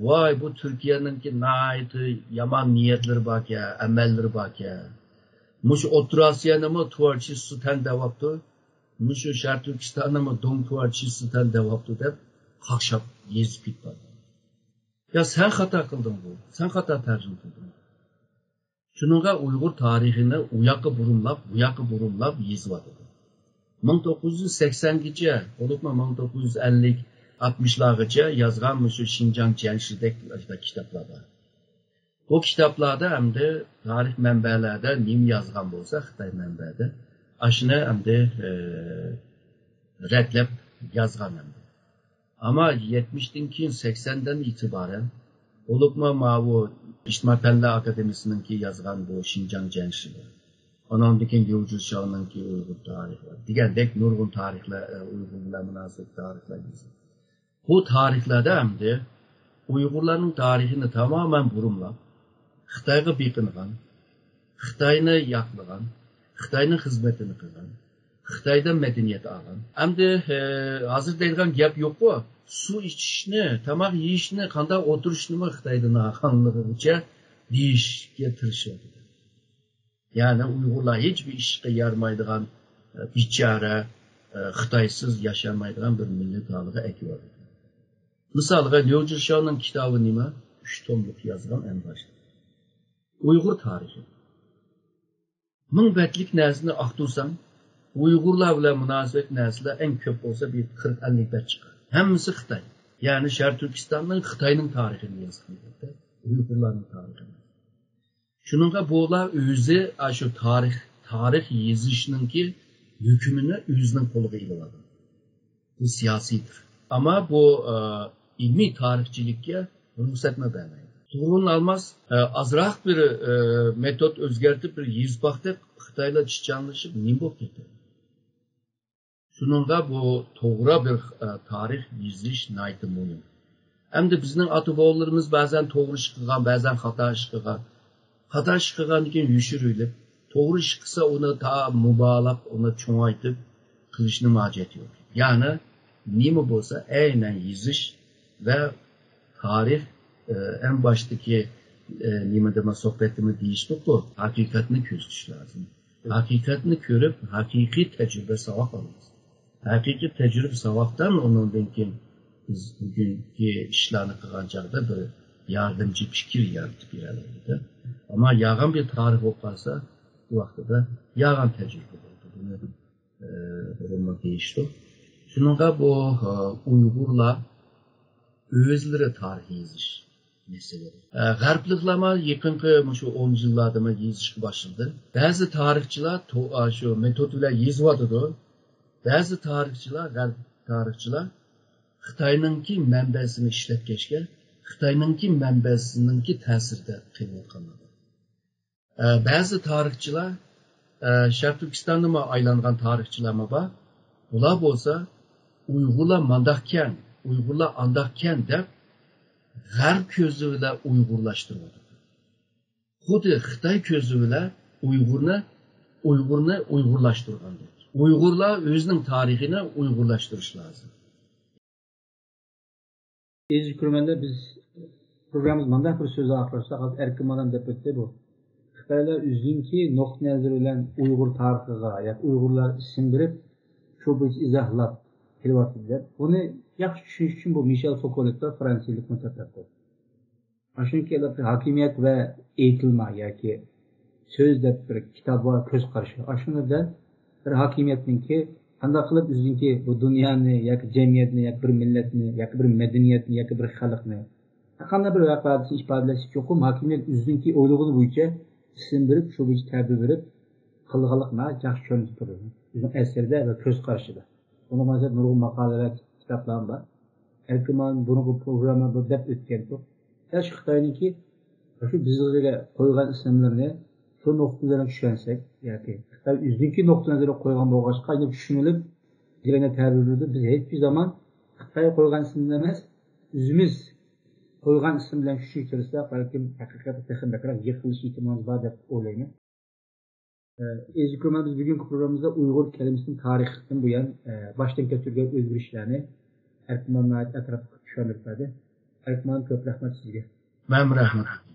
ۋاي، بۇ تۈركىيەنىڭكى ناھايىتى يامان نىيەتلىرى باركەن، ئەمەللىرى باركەن. مۇشۇ ئوتتۇرا ئاسىيانىمۇ تۇۋارچىستان دەۋاپتۇ، مۇشۇ شەرقىي تۈركىستاننىمۇ دوڭ تۇۋارچىستان دەۋاپتۇ دەپ، قاقشاپ يېزىپ كېتىپ بارغان. يا سەن خاتا قىلدىڭ بۇ، سەن خاتا تەرجىمە قىلدىڭ. شۇنىڭغا ئۇيغۇر تارىخىنى ئۇ ياققا بۇرۇملاپ، بۇ ياققا بۇرۇملاپ يېزىۋاتىدۇ. مىڭ توققۇز يۈز سەكسەنگىچە، بولۇپمۇ مىڭ توققۇز يۈز ئەللىك، ئاتمىشلارغىچە يازغان مۇشۇ شىنجاڭ جيەنشىدەك كىتابلار بار. بۇ كىتابلاردا ئەمدى تارىخ مەنبەلەردە نېمە يازغان بولسا، خىتاي مەنبەدە، ئاشۇنى ئەمدى، ئە، رەتلەپ يازغان ئەمدى. ئەمما يەتمىشتىن كېيىن سەكسەندىن ئېتىبارەن، بولۇپمۇ ماۋۇ ئىجتىمائىي پەنلەر ئاكادېمىيىسىنىڭكى يازغان بۇ شىنجاڭ جيەنشى بار. ئاناندىن كېيىن ليۇ جۇشياڭنىڭكى ئۇيغۇر تارىخى بار. دېگەندەك نۇرغۇن تارىخلار، ئە، ئۇيغۇر بىلەن مۇناسىۋەتلىك تارىخلار يېزىلغان. بۇ تارىخلاردا ئەمدى ئۇيغۇرلارنىڭ تارىخىنى تامامەن بۇرۇملاپ، خىتايغا بېقىنغان، خىتاينى ياقلىغان، خىتاينىڭ خىزمىتىنى قىلغان، خىتايدىن مەدەنىيەت ئالغان. ئەمدى، ئە، ھازىر دەيدىغان گەپ يوققۇ، سۇ ئىچىشنى، تاماق يېيىشنى، قانداق ئولتۇرۇشنىمۇ خىتايدىن ئالغانلىقىغىچە دېيىشكە تىرىشىۋاتىدۇ. يەنى ئۇيغۇرلار ھېچبىر ئىشقا يارىمايدىغان، ئە، بىچارە، ئە، خىتايسىز ياشالمايدىغان بىر مىللەت ھالىغا ئەكىۋالىدۇ. مىسالغا، ليۇ جىشياۋنىڭ كىتابى نېمە؟ ئۈچ توملۇق يازغان ئەڭ باشتا. ئۇيغۇر تارىخى. مىڭ بەتلىك نەرسىنى ئاختۇرساڭ، ئۇيغۇرلار بىلەن مۇناسىۋەت نەرسىلەر ئەڭ كۆپ بولسا بىر قىرىق ئەللىك بەت چىقار. ھەممىسى خىتاي. يەنى شەرقىي تۈركىستاننىڭ، خىتاينىڭ تارىخىنى يازغان، ئەلۋەتتە، ئۇيغۇرلارنىڭ تارىخى ئەمەس. شۇنىڭغا بۇلار ئۆزى ئاشۇ تارىخ، تارىخ يېزىشنىڭكى ھۆكمىنى ئۆزىنىڭ قولىغا ئېلىۋالغان. بۇ سىياسىيدۇر. ئەمما بۇ، ئە، ئىلمىي تارىخچىلىككە رۇخسەتمۇ بەرمەيدۇ. تۇغرۇل ئالماس، ئە، ئازراق بىر، ئە، مېتود ئۆزگەرتىپ، بىر يېزىپ باقتى، خىتايلار چىچاڭلىشىپ نېمە بولۇپ كەتتى؟ شۇنىڭغا بۇ توغرا بىر، ئە، تارىخ يېزىش ناھايىتى مۇھىم. ئەمدى بىزنىڭ ئاتا-بوۋىلىرىمىز بەزەن توغرا ئىش قىلغان، بەزەن خاتا ئىش قىلغان. خاتا ئىش قىلغاندىن كېيىن يوشۇرۇۋېلىپ، توغرا ئىش قىلسا ئۇنى تا مۇبالىغە، ئۇنى چوڭايتىپ قىلىشنىڭ ھاجەت يوق. يەنى نېمە بولسا ئەينەن يېزىش ۋە تارىخ، ئە، ئەڭ باشتىكى، ئە، نېمىدىمۇ، سۆھبەتتىمۇ دېيىشتۇققۇ، ھەقىقەتنى كۆزىتىش لازىم. ھەقىقەتنى كۆرۈپ، ھەقىقىي تەجرىبە ساۋاق ئالىمىز. ھەقىقىي تەجرىبە ساۋاقتىن ئۇنىڭدىن كېيىن بىز بۈگۈنكى ئىشلارنى قىلغان چاغدا بىر ياردەمچى پىكىر يارىتىپ بېرەلەيدۇ. ئەمما يالغان بىر تارىخ بولۇپ قالسا، بۇ ۋاقتىدا يالغان تەجرىبە بولىدۇ. بۇنى، ئە، بۇرۇنمۇ دېيىشتۇق. شۇنىڭغا بۇ، ئە، ئۇيغۇرلار ئۆزلىرى تارىخ يېزىش مەسىلىسى. ئە، غەربلىكلەرمۇ يېقىنقى مۇشۇ ئون يىللاردىمۇ يېزىشقا باشلىدى. بەزى تارىخچىلار تو-، ئە، شۇ مېتود بىلەن يېزىۋاتىدۇ. بەزى تارىخچىلار، غەرب تارىخچىلار خىتاينىڭكى مەنبەسىنى ئىشلەتكەچكە، خىتاينىڭكى مەنبەسىنىڭكى تەسىرىدە قېلىۋاتقانلار بار. ئە، بەزى تارىخچىلار، ئە، شەرقىي تۈركىستاندىمۇ ئايلانغان تارىخچىلارمۇ بار. بۇلار بولسا ئۇيغۇرلار مانداقكەن، ئۇيغۇرلار ئانداقكەن دەپ غەرب كۆزى بىلەن ئۇيغۇرلاشتۇرۇۋاتىدۇ. خۇددى خىتاي كۆزى بىلەن ئۇيغۇرنى، ئۇيغۇرنى ئۇيغۇرلاشتۇرغاندەك. ئۇيغۇرلار ئۆزىنىڭ تارىخىنى ئۇيغۇرلاشتۇرۇشى لازىم. ئەزىز كۆرۈرمەنلەر، بىز پروگراممىمىزنى مانداق بىر سۆز ئاخىرلاشساق، ھازىر ئەركىن مۇئەللىم دەپ ئۆتتى بۇ. خىتايلار ئۆزىنىڭكى نۇقتىئى نەزىرى بىلەن ئۇيغۇر تارىخىغا ياكى ئۇيغۇرلار ئىسىم بېرىپ، شۇ بويىچە ئىزاھلاپ كېلىۋاتىدۇ دەپ. بۇنى ياخشى چۈشىنىش ئۈچۈن بۇ مىشېل فوكو دەپ فرانسىيىلىك مۇتەپەككۇر. ئاشۇنىڭكى ھەقىقىي ھاكىمىيەت ۋە ئېيتىلما ياكى سۆز دەپ بىر كىتابى بار، كۆز قارىشى. ئاشۇنى بىلەن بىر ھاكىمىيەتنىڭكى قانداق قىلىپ ئۆزىنىڭكى بۇ دۇنيانى ياكى جەمئىيەتنى ياكى بىر مىللەتنى ياكى بىر مەدەنىيەتنى ياكى بىر خەلقنى ھەر قانداق بىر ۋەقەدىن ئىپادىلەش چوقۇم ھاكىمىيەت ئۆزىنىڭكى ئويلىغىنى بويىچە ئىسىم بېرىپ، شۇ بويىچە تەبىر بېرىپ قىلىدىغانلىقىنى ياخشى چۈشەنسە تۇرىدۇ. ئۆزىنىڭ ئەسىرىدە ۋە كۆز قارىشىدا. بۇنىڭغا مەنسۇپ نۇرغۇن ماقالە ۋە كىتابلارمۇ بار. ئەركىن مۇئەللىم بۇرۇنقى پروگراممىدا بۇ دەپ ئۆتكەنتۇق. ياش خىتاينىڭكى شۇ بىزگە قويغان ئىسىملىرىنى شۇ نۇقتىلىرىنى چۈشەنسەك، ياكى خىتاي ئۆزىنىڭكى نۇقتىئى نەزىرىدە قويغان بولغاچقا، ئەنە چۈشىنىلىپ، دېگەندە تەبىر بېرىدۇ. بىز ھېچبىر زامان خىتاي قويغان ئىسىمنى ئەمەس، ئۆزىمىز قويغان ئىسىم بىلەن چۈشەندۈرسەك، بەلكىم ھەقىقەتنى تېخىمۇ بەكرەك يېقىنلىشىش ئېھتىمالىمىز بار دەپ ئويلايمەن. ئە، ئەزىز كۆرۈرمەن، بىز بۈگۈنكى پروگراممىمىزدا ئۇيغۇر كەلىمىسىنىڭ تارىخىدىن بۇيان، ئە، باشتىن كەچۈرگەن ئۆزگىرىشلەرنى ئەركىن مۇئەللىم ناھايىتى ئەتراپلىق چۈشەندۈرۈپ بەردى. ئەركىن مۇئەللىم، كۆپ رەھمەت سىزگە. مەنمۇ رەھمەت.